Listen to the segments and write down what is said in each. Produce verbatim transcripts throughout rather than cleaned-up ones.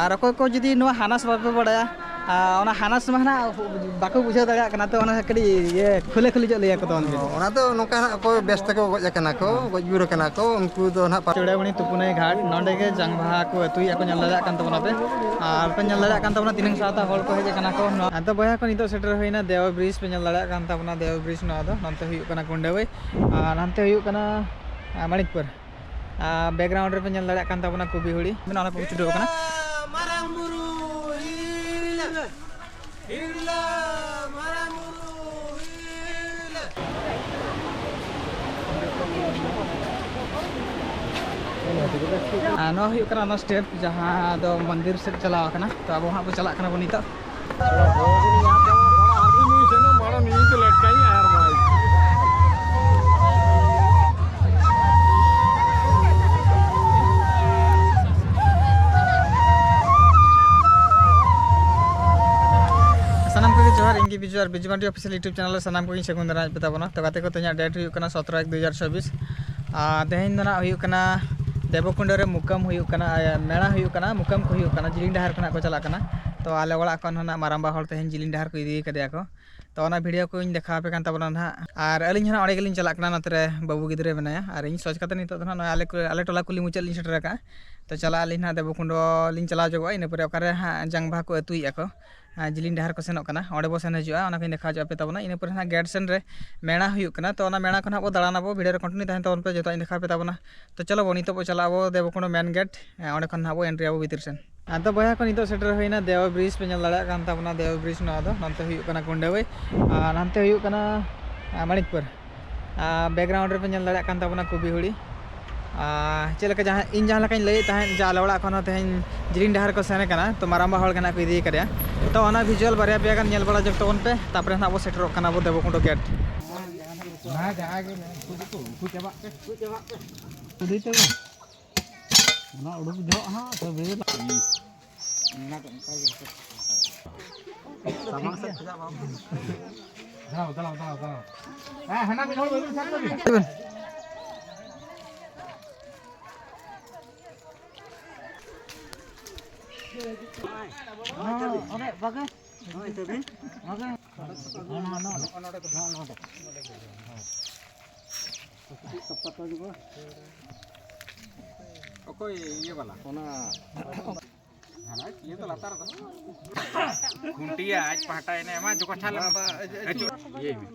ᱟᱨ ᱚᱠᱚᱭ ᱠᱚ ᱡᱩᱫᱤ ᱱᱚᱣᱟ ᱦᱟᱱᱟᱥ ᱵᱟᱯᱮ ᱵᱟᱲᱟᱭᱟ, ᱟᱨ ᱚᱱᱟ ᱦᱟᱱᱟᱥ ᱢᱟ ᱦᱟᱸᱜ ᱵᱟᱠᱚ ᱵᱩᱡᱷᱟᱹᱣ ᱫᱟᱲᱮᱭᱟᱜ ᱠᱟᱱᱟ, ᱛᱚ ᱚᱱᱟ ᱠᱟᱹᱴᱤᱡ ᱤᱭᱟᱹ ᱠᱷᱩᱞᱟᱹ ᱠᱷᱩᱞᱤ ᱧᱚᱜ ᱞᱟᱹᱭ ᱟᱠᱚ ᱛᱟᱵᱚᱱ ᱵᱤᱱ᱾ ᱚᱱᱟ ᱫᱚ ᱱᱚᱝᱠᱟ ᱦᱟᱸᱜ ᱚᱠᱚᱭ ᱵᱮᱥ ᱛᱮᱠᱚ ᱜᱚᱡ ᱟᱠᱟᱱᱟ ᱠᱚ, ᱜᱚᱡ ᱜᱩᱨ ᱟᱠᱟᱱᱟ ᱠᱚ, ᱩᱱᱠᱩ ᱫᱚ ᱱᱟᱦᱟᱜ ᱯᱟ- ᱪᱩᱲᱟᱹᱢᱩᱱᱤ ᱛᱩᱯᱩᱱᱟᱹᱭ ᱜᱷᱟᱴ, ᱱᱚᱸᱰᱮ ᱜᱮ ᱡᱟᱝ ᱵᱟᱦᱟ ᱠᱚ ᱟᱹᱛᱩᱭᱮᱫᱼᱟ ᱠᱚ, ᱧᱮᱞ ᱫᱟᱲᱮᱭᱟᱜ ᱠᱟᱱ ᱛᱟᱵᱚᱱᱟ ᱯᱮ᱾ ᱟᱨ ᱯᱮ ᱧᱮᱞ ᱫᱟᱲᱮᱭᱟᱜ ᱠᱟᱱ ᱛᱟᱵᱚᱱᱟ ᱛᱤᱱᱟᱹᱝ ᱥᱟᱶᱛᱟ ᱦᱚᱲ ᱠᱚ ᱦᱮᱡ ᱟᱠᱟᱱᱟ ᱠᱚ᱾ ᱱᱚᱣᱟ ᱟᱫᱚ ᱵᱚᱭᱦᱟ ᱠᱚ, ᱱᱤᱛᱚᱜ ᱥᱮᱴᱮᱨ ᱦᱩᱭᱱᱟ ᱫᱮᱣᱟ ᱵᱨᱤᱡᱽ, ᱯᱮ ᱧᱮᱞ ᱫᱟᱲᱮᱭᱟᱜ ᱠᱟᱱ ᱛᱟᱵᱚᱱᱟ ᱫᱮᱣᱟ ᱵᱨᱤᱡᱽ᱾ ᱱᱚᱣᱟ ᱫᱚ ᱱᱚᱱᱛᱮ ᱦᱩᱭᱩᱜ ᱠᱟᱱᱟ ᱜᱩᱸᱰᱟᱹᱣᱟᱹᱭ ᱟᱨ ᱱᱟᱱᱛᱮ ᱦᱩᱭᱩᱜ ᱠᱟᱱᱟ, ᱟ, ᱢᱟᱱᱤᱠᱯᱩᱨ᱾ ᱟᱨ ᱵᱮᱠᱜᱨᱟᱣᱩᱱᱰ ᱨᱮᱯᱮ ᱧᱮᱞ ᱫᱟᱲᱮᱭᱟᱜ ᱠᱟᱱ ᱛᱟᱵᱚᱱᱟ ᱠᱚᱵᱤ ᱦᱩᱲᱤ, ᱢᱮᱱᱟᱜᱼᱟ, ᱚᱱᱟ ᱠᱚ ᱪᱷᱩᱴᱟᱹᱣ ᱠᱟᱱᱟ᱾ ᱢᱟᱨᱟᱝ ᱵᱩᱨᱩ ᱦᱤᱨᱞᱟᱹ, ᱦᱤᱨᱞᱟᱹ, ᱢᱟᱨᱟᱝ ᱵᱩᱨᱩ ᱦᱤᱨᱞᱟᱹ᱾ ᱟᱨ ᱱᱚᱣᱟ ᱦᱩᱭᱩᱜ ᱠᱟᱱᱟ ᱚᱱᱟ ᱥᱴᱮᱯ ᱡᱟᱦᱟᱸ ᱫᱚ ᱢᱚᱱᱫᱤᱨ ᱥᱮᱫ ᱪᱟᱞᱟᱣ ᱠᱟᱱᱟ᱾ ᱛᱚ ᱟᱵᱚ ᱦᱟᱸᱜ ᱵᱚ ᱪᱟᱞᱟᱜ ᱠᱟᱱᱟ ᱵᱚ ᱱᱤᱛᱚᱜ᱾ ᱥᱟᱱᱟᱢ ᱠᱚᱜᱮ ᱡᱚᱦᱟᱨ, ᱤᱧ ᱜᱮ ᱵᱤᱡᱩ ᱟᱨ ᱵᱤᱡᱩ ᱢᱟᱱᱰᱤ ᱚᱯᱷᱤᱥᱤᱭᱟᱞ YouTube ᱪᱮᱱᱮᱞ ᱨᱮ ᱥᱟᱱᱟᱢ ᱠᱚᱜᱮᱧ ᱥᱟᱹᱜᱩᱱ ᱫᱟᱨᱟᱢᱮᱫ ᱯᱮ ᱛᱟᱵᱚᱱᱟ᱾ ᱛᱚ ᱜᱟᱛᱮ ᱠᱚ, ᱛᱮᱦᱮᱧᱟᱜ ᱰᱮᱴ ᱦᱩᱭᱩᱜ ᱠᱟᱱᱟ ᱥᱚᱛᱨᱚ ᱮᱠ ᱫᱩ ᱦᱟᱡᱟᱨ ᱪᱚᱵᱵᱤᱥ᱾ ᱟᱨ ᱛᱮᱦᱮᱧ ᱫᱚ ᱱᱟᱜ ᱦᱩᱭᱩᱜ ᱠᱟᱱᱟ ᱫᱮᱵᱚᱠᱩᱸᱰᱟᱹ ᱨᱮ ᱢᱩᱠᱟᱢ ᱦᱩᱭᱩᱜ ᱠᱟᱱᱟ, ᱟᱨ ᱢᱮᱞᱟ ᱦᱩᱭᱩᱜ ᱠᱟᱱᱟ, ᱢᱩᱠᱟᱢ ᱠᱚ ᱦᱩᱭᱩᱜ ᱠᱟᱱᱟ, ᱡᱤᱞᱤᱧ ᱰᱟᱦᱟᱨ ᱠᱷᱚᱱᱟᱜ ᱠᱚ ᱪᱟᱞᱟᱜ ᱠᱟᱱᱟ᱾ ᱛᱚ ᱟᱞᱮ ᱚᱲᱟᱜ ᱠᱷᱚᱱ ᱦᱚᱸ ᱱᱟᱜ ᱢᱟᱨᱟᱝᱵᱟ ᱦᱚᱲ ᱛᱮᱦᱮᱧ ᱡᱤᱞᱤᱧ ᱰᱟᱦᱟᱨ ᱠᱚ ᱤᱫᱤ ᱠᱟᱫᱮᱭᱟ ᱠᱚ᱾ ᱛᱚ ᱚᱱᱟ ᱵᱷᱤᱰᱤᱭᱳ ᱠᱚᱧ ᱫᱮᱠᱷᱟᱣ ᱟᱯᱮ ᱠᱟᱱ ᱛᱟᱵᱚᱱᱟ ᱱᱟᱦᱟᱜ᱾ ᱟᱨ ᱟᱹᱞᱤᱧ ᱦᱚᱸ ᱱᱟᱜ ᱚᱸᱰᱮ ᱜᱮᱞᱤᱧ ᱪᱟᱞᱟᱜ ᱠᱟᱱᱟ, ᱱᱚᱛᱮ ᱨᱮ ᱵᱟᱹᱵᱩ ᱜᱤᱫᱽᱨᱟᱹ ᱢᱮᱱᱟᱭᱟ᱾ ᱟᱨ ᱤᱧ ᱥᱚᱡᱽ ᱠᱟᱛᱮ ᱱᱤᱛᱚᱜ ᱫᱚ ᱱᱟᱜ ᱱᱚᱜᱼᱚᱭ ᱟᱞᱮ ᱠᱚ-, ᱟᱞᱮ ᱴᱚᱞᱟ ᱠᱩᱞᱦᱤ ᱢᱩᱪᱟᱹᱫ ᱞᱤᱧ ᱥᱮᱴᱮᱨ ᱟᱠᱟᱫᱼᱟ᱾ ᱛᱚ ᱪᱟᱞᱟᱜ ᱟᱹᱞᱤᱧ ᱱᱟᱜ ᱫᱮᱵᱚᱠᱩᱸᱰᱚ ᱞᱤᱧ ᱪᱟᱞᱟᱣ ᱧᱚᱜᱚᱜᱼᱟ, ᱤᱱᱟᱹ ᱯᱚᱨᱮ ᱚᱠᱟᱨᱮ ᱦᱟᱸᱜ ᱡᱟᱝ ᱵᱟᱦᱟ ᱠᱚ ᱟᱹᱛᱩᱭᱮᱫᱼᱟ ᱠᱚ, ᱟᱨ ᱡᱤᱞᱤᱧ ᱰᱟᱦᱟᱨ ᱠᱚ ᱥᱮᱱᱚᱜ ᱠᱟᱱᱟ, ᱚᱸᱰᱮ ᱵᱚ ᱥᱮᱱ ᱦᱤᱡᱩᱜᱼᱟ, ᱚᱱᱟ ᱠᱚᱧ ᱫᱮᱠᱷᱟᱣ ᱦᱚᱪᱚ ᱟᱯᱮ ᱛᱟᱵᱚᱱᱟ᱾ ᱤᱱᱟᱹ ᱯᱚᱨᱮ ᱱᱟᱜ ᱜᱮᱴ ᱥᱮᱱ ᱨᱮ ᱢᱮᱞᱟ ᱦᱩᱭᱩᱜ ᱠᱟᱱᱟ, ᱛᱚ ᱚᱱᱟ ᱢᱮᱞᱟ ᱠᱚ ᱱᱟᱜ ᱵᱚ ᱫᱟᱬᱟᱱᱟᱵᱚ, ᱵᱷᱤᱰᱤᱭᱳ ᱨᱮ ᱠᱚᱱᱴᱤᱱᱤᱭᱩ ᱛᱟᱦᱮᱱ ᱛᱟᱵᱚᱱ ᱯᱮ, ᱡᱚᱛᱚᱣᱟᱜ ᱤᱧ ᱫᱮᱠᱷᱟᱣ ᱟᱯᱮ ᱛᱟᱵᱚᱱᱟ᱾ ᱛᱚ ᱪᱚᱞᱚ ᱵᱚ ᱱᱤᱛᱚᱜ ᱵᱚ ᱪᱟᱞᱟᱜ ᱟᱵᱚ ᱫᱮᱵᱚᱠᱩᱸᱰᱚ ᱢᱮᱱ ᱜᱮᱴ, ᱦᱮᱸ, ᱚᱸᱰᱮ ᱠᱷᱚᱱ ᱱᱟᱜ ᱵᱚ ᱮᱱᱴᱨᱤ ᱟᱵᱚ ᱵᱷᱤᱛᱤᱨ ᱥᱮᱱ᱾ ᱟᱫᱚ ᱵᱚᱭᱦᱟ ᱠᱚ, ᱱᱤᱛᱚᱜ ᱥᱮᱴᱮᱨ ᱦᱩᱭᱱᱟ ᱫᱮᱣᱟ ᱵᱨᱤᱡᱽ, ᱯᱮ ᱧᱮᱞ ᱫᱟᱲᱮᱭᱟᱜ ᱠᱟᱱ ᱛᱟᱵᱚᱱᱟ ᱫᱮᱣᱟ ᱵᱨᱤᱡᱽ᱾ ᱱᱚᱣᱟ ᱫᱚ ᱱᱚᱱᱛᱮ ᱦᱩᱭᱩᱜ ᱠᱟᱱᱟ ᱜᱩᱸᱰᱟᱹᱣᱟᱹᱭ ᱟᱨ ᱱᱟᱱᱛᱮ ᱦᱩᱭᱩᱜ ᱠᱟᱱᱟ, ᱟ, ᱢᱟᱱᱤᱠᱯᱩᱨ᱾ ᱟᱨ ᱵᱮᱠᱜᱨᱟᱣᱩᱱᱰ ᱨᱮᱯᱮ ᱧᱮᱞ ᱫᱟᱲᱮᱭᱟᱜ ᱠᱟᱱ ᱛᱟᱵᱚᱱᱟ ᱠᱚᱵᱤ ᱦᱩᱲᱤ᱾ ᱟᱨ ᱪᱮᱫ ᱞᱮᱠᱟ ᱡᱟᱦᱟᱸ, ᱤᱧ ᱡᱟᱦᱟᱸ ᱞᱮᱠᱟᱧ ᱞᱟᱹᱭᱮᱫ ᱛᱟᱦᱮᱸᱫ ᱡᱮ ᱟᱞᱮ ᱚᱲᱟᱜ ᱠᱷᱚᱱ ᱦᱚᱸ ᱛᱮᱦᱮᱧ ᱡᱤᱞᱤᱧ ᱰᱟᱦᱟᱨ ᱠᱚ ᱥᱮᱱ ᱠᱟᱱᱟ, ᱛᱚ ᱢᱟᱨᱟᱝᱵᱟ ᱦᱚᱲ ᱜᱮ ᱱᱟᱜ ᱠᱚ ᱤᱫᱤ ᱠᱟᱫᱮᱭᱟ᱾ ᱛᱚ ᱚᱱᱟ ᱵᱷᱤᱡᱩᱣᱟᱞ ᱵᱟᱨᱭᱟ ᱯᱮᱭᱟ ᱜᱟᱱ ᱧᱮᱞ ᱵᱟᱲᱟ ᱧᱚᱜ ᱛᱟᱵᱚᱱ ᱯᱮ, ᱛᱟᱨᱯᱚᱨᱮ ᱱᱟᱜ ᱵᱚ ᱥᱮᱴᱮᱨᱚᱜ ᱠᱟᱱᱟ ᱟᱵᱚ ᱫᱮᱵᱚᱠᱩᱸᱰᱚ ᱜᱮᱴ᱾ ᱚᱱᱟ ᱡᱟᱦᱟᱸ ᱜᱮ ᱢᱮᱱᱟᱜ, ᱩᱱᱠᱩ ᱫᱚᱠᱚ, ᱩᱱᱠᱩ ᱪᱟᱵᱟᱜ ᱯᱮ, ᱩᱱᱠᱩ ᱪᱟᱵᱟᱜ ᱯᱮ᱾ ᱠᱩᱞᱦᱤ ᱛᱮ ᱵᱟᱝ? ᱚᱱᱟ ᱩᱰᱩᱠ ᱡᱚᱦᱚᱜ ᱦᱟᱸᱜ ᱛᱚᱵᱮ ᱫᱚ᱾ ᱥᱟᱢᱟᱝ ᱥᱮᱫ ᱠᱷᱚᱡᱟᱜ ᱵᱟᱝ᱾ ᱫᱟᱸᱲᱟᱣ, ᱫᱟᱸᱲᱟᱣ, ᱫᱟᱸᱲᱟᱣ, ᱫᱟᱸᱲᱟᱣ᱾ ᱦᱮᱸ, ᱦᱟᱱᱟ ᱢᱤᱫ ᱦᱚᱲ ᱵᱟᱹᱵᱤᱱ ᱥᱟᱵ ᱠᱚᱵᱤᱱ᱾ ᱚᱸᱰᱮ ᱵᱟᱜᱮ᱾ ᱵᱟᱜᱮ᱾ ᱚᱠᱚᱭ ᱤᱭᱟᱹ ᱵᱟᱞᱟ? ᱚᱱᱟ ᱦᱟᱱᱟ ᱤᱭᱟᱹ ᱫᱚ ᱞᱟᱛᱟᱨ ᱨᱮᱫᱚ᱾ ᱠᱷᱩᱱᱴᱤᱭᱟ ᱟᱡ ᱯᱟᱦᱴᱟ ᱮᱱᱮ ᱮᱢᱟ ᱡᱚᱠᱚ ᱪᱷᱟᱞ ᱮᱢᱟ᱾ ᱟᱹᱪᱩᱨ᱾ ᱤᱭᱟᱹᱭ ᱢᱮ᱾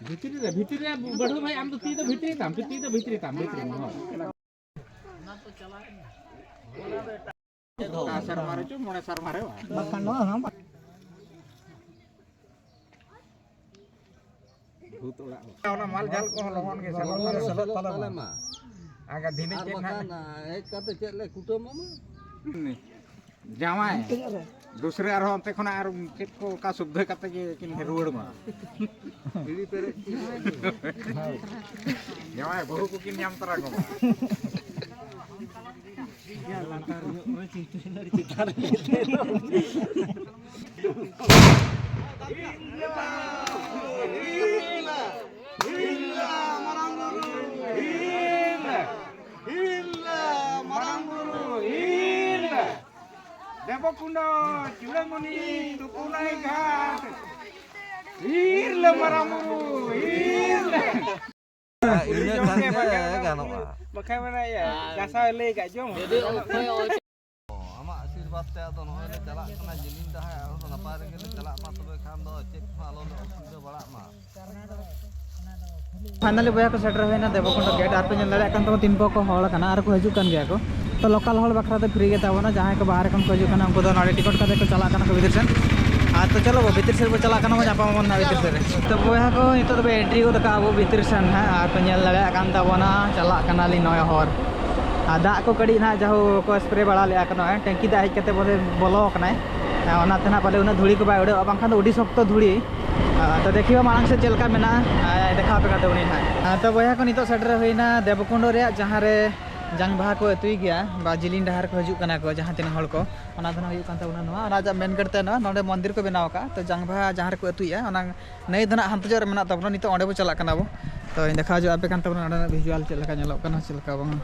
ᱵᱷᱤᱛᱨᱤ ᱨᱮ, ᱵᱷᱤᱛᱨᱤ ᱨᱮ, ᱵᱟᱹᱲᱦᱩ ᱵᱷᱟᱭ, ᱟᱢ ᱫᱚ ᱛᱤ ᱫᱚ ᱵᱷᱤᱛᱨᱤ ᱛᱟᱢ, ᱛᱤ ᱫᱚ ᱵᱷᱤᱛᱨᱤ ᱛᱟᱢ, ᱵᱷᱤᱛᱨᱤ ᱢᱟ, ᱦᱳᱭ᱾ ᱚᱠᱟ ᱥᱮᱨᱢᱟ ᱨᱮᱪᱚ, ᱢᱚᱬᱮ ᱥᱮᱨᱢᱟ ᱨᱮ ᱵᱟᱝ? ᱵᱟᱠᱷᱟᱱ ᱱᱚᱣᱟ ᱦᱚᱸ ᱵᱟᱝ᱾ ᱵᱷᱩᱛ ᱚᱲᱟᱜ ᱦᱚᱸ᱾ ᱚᱱᱟ ᱢᱟᱞ ᱡᱷᱟᱞ ᱠᱚᱦᱚᱸ ᱞᱚᱜᱚᱱ ᱜᱮ ᱥᱮᱞᱚᱜ ᱛᱟᱞᱮ ᱢᱟ᱾ ᱥᱮᱞᱚᱜ ᱛᱟᱞᱮ ᱢᱟ᱾ ᱟᱨ ᱫᱷᱤᱱᱟᱹᱝ ᱟᱨ ᱪᱮᱫ ᱵᱟᱠᱷᱟᱱ, ᱱᱟᱦᱟᱜ? ᱦᱮᱡ ᱠᱟᱛᱮ ᱪᱮᱫ ᱞᱮ ᱠᱩᱴᱟᱹᱢ ᱟᱢᱟ? ᱡᱟᱶᱟᱭ᱾ ᱫᱩᱥᱨᱟᱹ ᱟᱨᱦᱚᱸ ᱚᱱᱛᱮ ᱠᱷᱚᱱᱟᱜ ᱟᱨ ᱪᱮᱫ ᱠᱚ ᱚᱠᱟ ᱥᱩᱵᱫᱷᱟᱹ ᱠᱟᱛᱮ ᱜᱮ ᱠᱤᱱ ᱨᱩᱣᱟᱹᱲ ᱢᱟ᱾ ᱦᱤᱲᱤ ᱯᱮᱨᱮᱡ ᱠᱤᱱ ᱡᱟᱶᱟᱭ ᱵᱟᱹᱦᱩ ᱠᱚᱠᱤᱱ ᱧᱟᱢ ᱛᱚᱨᱟ ᱠᱚᱢᱟ᱾ ᱞᱟᱛᱟᱨ ᱧᱚᱜ ᱨᱮ ᱪᱤᱱᱛᱟᱹ ᱟᱹᱰᱤ ᱪᱮᱛᱟᱱ ᱨᱮ᱾ ᱦᱤᱞ! ᱦᱤᱞ! ᱢᱟᱨᱟᱝ ᱵᱩᱨᱩ! ᱦᱤᱞ! ᱫᱮᱵᱚᱠᱩᱱᱰᱚ, ᱪᱩᱲᱟᱹᱢᱩᱱᱤ, ᱛᱩᱯᱩᱱᱟᱭ ᱜᱷᱟᱴ, ᱦᱤᱞ! ᱢᱟᱨᱟᱝ ᱵᱩᱨᱩ! ᱦᱤᱞ! ᱤᱱᱟᱹ ᱠᱷᱟᱱ ᱜᱮ ᱜᱟᱱᱚᱜᱼᱟ᱾ ᱵᱟᱠᱷᱟᱱ ᱢᱮᱱᱟ ᱤᱭᱟᱹ, ᱜᱟᱥᱟᱣ ᱞᱟᱹᱭ ᱠᱟᱜ ᱡᱚᱢ᱾ ᱟᱢᱟᱜ ᱟᱥᱤᱨᱵᱟᱫᱽ ᱛᱮ ᱟᱫᱚ ᱱᱚᱜᱼᱚᱭ ᱞᱮ ᱪᱟᱞᱟᱜ ᱠᱟᱱᱟ ᱡᱤᱞᱤᱧ ᱰᱟᱦᱟᱨ, ᱟᱫᱚ ᱱᱟᱯᱟᱭ ᱨᱮᱜᱮ ᱞᱮ ᱪᱟᱞᱟᱜ ᱢᱟ, ᱛᱚᱵᱮ ᱠᱷᱟᱱ ᱫᱚ ᱪᱮᱫ ᱦᱚᱸ ᱟᱞᱚ ᱞᱮ ᱚᱥᱩᱵᱤᱫᱷᱟ ᱵᱟᱲᱟᱜ ᱢᱟ᱾ ᱯᱷᱟᱭᱱᱟᱞᱤ ᱵᱚᱭᱦᱟ ᱠᱚ ᱥᱮᱴᱮᱨ ᱦᱩᱭᱱᱟ ᱫᱮᱵᱚᱠᱩᱱᱰᱚ ᱜᱮᱴ᱾ ᱟᱨ ᱯᱮ ᱧᱮᱞ ᱫᱟᱲᱮᱭᱟᱜ ᱠᱟᱱ ᱛᱟᱵᱚᱱᱟ ᱛᱤᱱ ᱯᱚᱠᱚ ᱦᱚᱲ ᱠᱟᱱᱟ ᱟᱨ ᱠᱚ ᱦᱤᱡᱩᱜ ᱠᱟᱱ ᱜᱮᱭᱟ ᱠᱚ᱾ ᱛᱚ ᱞᱳᱠᱟᱞ ᱦᱚᱲ ᱵᱟᱠᱷᱨᱟ ᱫᱚ ᱯᱷᱨᱤ ᱜᱮ ᱛᱟᱵᱚᱱᱟ, ᱡᱟᱦᱟᱸᱭ ᱠᱚ ᱵᱟᱦᱨᱮ ᱠᱷᱚᱱ ᱠᱚ ᱦᱤᱡᱩᱜ ᱠᱟᱱᱟ ᱩᱱᱠᱩ ᱫᱚ ᱱᱚᱰᱮ ᱴᱤᱠᱤᱴ ᱠᱟᱛᱮ ᱠᱚ ᱪᱟᱞᱟᱜ ᱠᱟᱱᱟ ᱠᱚ ᱵᱷᱤᱛᱤᱨ ᱥᱮᱱ᱾ ᱟᱨ ᱛᱚ ᱪᱚᱞᱚ ᱵᱚ ᱵᱷᱤᱛᱤᱨ ᱥᱮᱫ ᱵᱚ ᱪᱟᱞᱟᱜ ᱠᱟᱱᱟ, ᱵᱚ ᱧᱟᱯᱟᱢ ᱟᱵᱚᱱ ᱱᱟᱦᱟᱜ ᱵᱷᱤᱛᱤᱨ ᱥᱮᱫ ᱨᱮ᱾ ᱛᱚ ᱵᱚᱭᱦᱟ ᱠᱚ ᱱᱤᱛᱚᱜ ᱫᱚᱵᱚ ᱮᱱᱴᱨᱤ ᱜᱚᱫ ᱠᱟᱜᱼᱟ ᱟᱵᱚ ᱵᱷᱤᱛᱤᱨ ᱥᱮᱱ ᱱᱟᱦᱟᱜ᱾ ᱟᱨ ᱯᱮ ᱧᱮᱞ ᱫᱟᱲᱮᱭᱟᱜ ᱠᱟᱱ ᱛᱟᱵᱚᱱᱟ ᱪᱟᱞᱟᱜ ᱠᱟᱱᱟᱞᱤᱧ ᱱᱚᱜᱼᱚᱭ ᱦᱚᱨ᱾ ᱟᱨ ᱫᱟᱜ ᱠᱚ ᱠᱟᱹᱴᱤᱡ ᱱᱟᱦᱟᱜ ᱡᱟᱦᱳ ᱠᱚ ᱥᱯᱨᱮ ᱵᱟᱲᱟ ᱞᱮᱫᱼᱟ ᱠᱚ, ᱱᱚᱜᱼᱚᱭ ᱴᱮᱝᱠᱤ ᱫᱟᱜ ᱦᱮᱡ ᱠᱟᱛᱮ ᱵᱚᱞᱮ ᱵᱚᱞᱚ ᱟᱠᱟᱱᱟᱭ᱾ ᱟᱨ ᱚᱱᱟᱛᱮ ᱱᱟᱦᱟᱜ ᱯᱟᱞᱮ ᱩᱱᱟᱹᱜ ᱫᱷᱩᱲᱤ ᱠᱚ ᱵᱟᱭ ᱩᱰᱟᱹᱜᱼᱟ, ᱵᱟᱝᱠᱷᱟᱱ ᱫᱚ ᱟᱹᱰᱤ ᱥᱚᱠᱛᱚ ᱫᱷᱩᱲᱤ᱾ ᱟᱨ ᱛᱚ ᱫᱮᱠᱷᱤᱵᱟ ᱢᱟᱲᱟᱝ ᱥᱮᱫ ᱪᱮᱫ ᱞᱮᱠᱟ ᱢᱮᱱᱟᱜᱼᱟ, ᱟᱨ ᱫᱮᱠᱷᱟᱣ ᱟᱯᱮ ᱠᱟᱱ ᱛᱟᱵᱚᱱᱟᱹᱧ ᱱᱟᱦᱟᱜ᱾ ᱟᱨ ᱛᱚ ᱵᱚᱭᱦᱟ ᱠᱚ ᱱᱤᱛᱚᱜ ᱥᱮᱴᱮᱨ ᱦᱩᱭᱱᱟ ᱫᱮᱵᱚᱠᱩᱱᱰᱚ ᱨᱮᱭᱟᱜ, ᱡᱟᱦᱟᱸ ᱨᱮ ᱡᱟᱝ ᱵᱟᱦᱟ ᱠᱚ ᱟᱹᱛᱩᱭ ᱜᱮᱭᱟ, ᱵᱟ ᱡᱤᱞᱤᱧ ᱰᱟᱦᱟᱨ ᱠᱚ ᱦᱤᱡᱩᱜ ᱠᱟᱱᱟ ᱠᱚ ᱡᱟᱦᱟᱸ ᱛᱤᱱᱟᱹᱜ ᱦᱚᱲ ᱠᱚ᱾ ᱚᱱᱟ ᱫᱚ ᱱᱟᱦᱟᱜ ᱦᱩᱭᱩᱜ ᱠᱟᱱ ᱛᱟᱵᱚᱱᱟ ᱱᱚᱣᱟ, ᱚᱱᱟ ᱨᱮᱭᱟᱜ ᱢᱮᱱ ᱜᱮᱴ ᱛᱮ ᱱᱚᱣᱟ, ᱱᱚᱰᱮ ᱢᱚᱱᱫᱤᱨ ᱠᱚ ᱵᱮᱱᱟᱣ ᱟᱠᱟᱫᱼᱟ᱾ ᱛᱚ ᱡᱟᱝ ᱵᱟᱦᱟ ᱡᱟᱦᱟᱸ ᱨᱮᱠᱚ ᱟᱹᱛᱩᱭᱮᱫᱼᱟ, ᱚᱱᱟ ᱱᱟᱹᱭ ᱫᱚ ᱱᱟᱦᱟᱜ ᱦᱟᱱᱛᱮ ᱧᱚᱜ ᱨᱮ ᱢᱮᱱᱟᱜ ᱛᱟᱵᱚᱱᱟ᱾ ᱱᱤᱛᱚᱜ ᱚᱸᱰᱮ ᱵᱚ ᱪᱟᱞᱟᱜ ᱠᱟᱱᱟ ᱵᱚ᱾ ᱛᱚ ᱤᱧ ᱫᱮᱠᱷᱟᱣ ᱦᱚᱪᱚ ᱟᱯᱮ ᱠᱟᱱ ᱛᱟᱵᱚᱱᱟ ᱱᱚᱰᱮᱱᱟᱜ ᱵᱷᱤᱡᱩᱣᱟᱞ ᱪᱮᱫ ᱞᱮᱠᱟ ᱧᱮᱞᱚᱜ ᱠᱟᱱᱟ, ᱪᱮᱫ ᱞᱮᱠᱟ ᱵᱟᱝᱟ᱾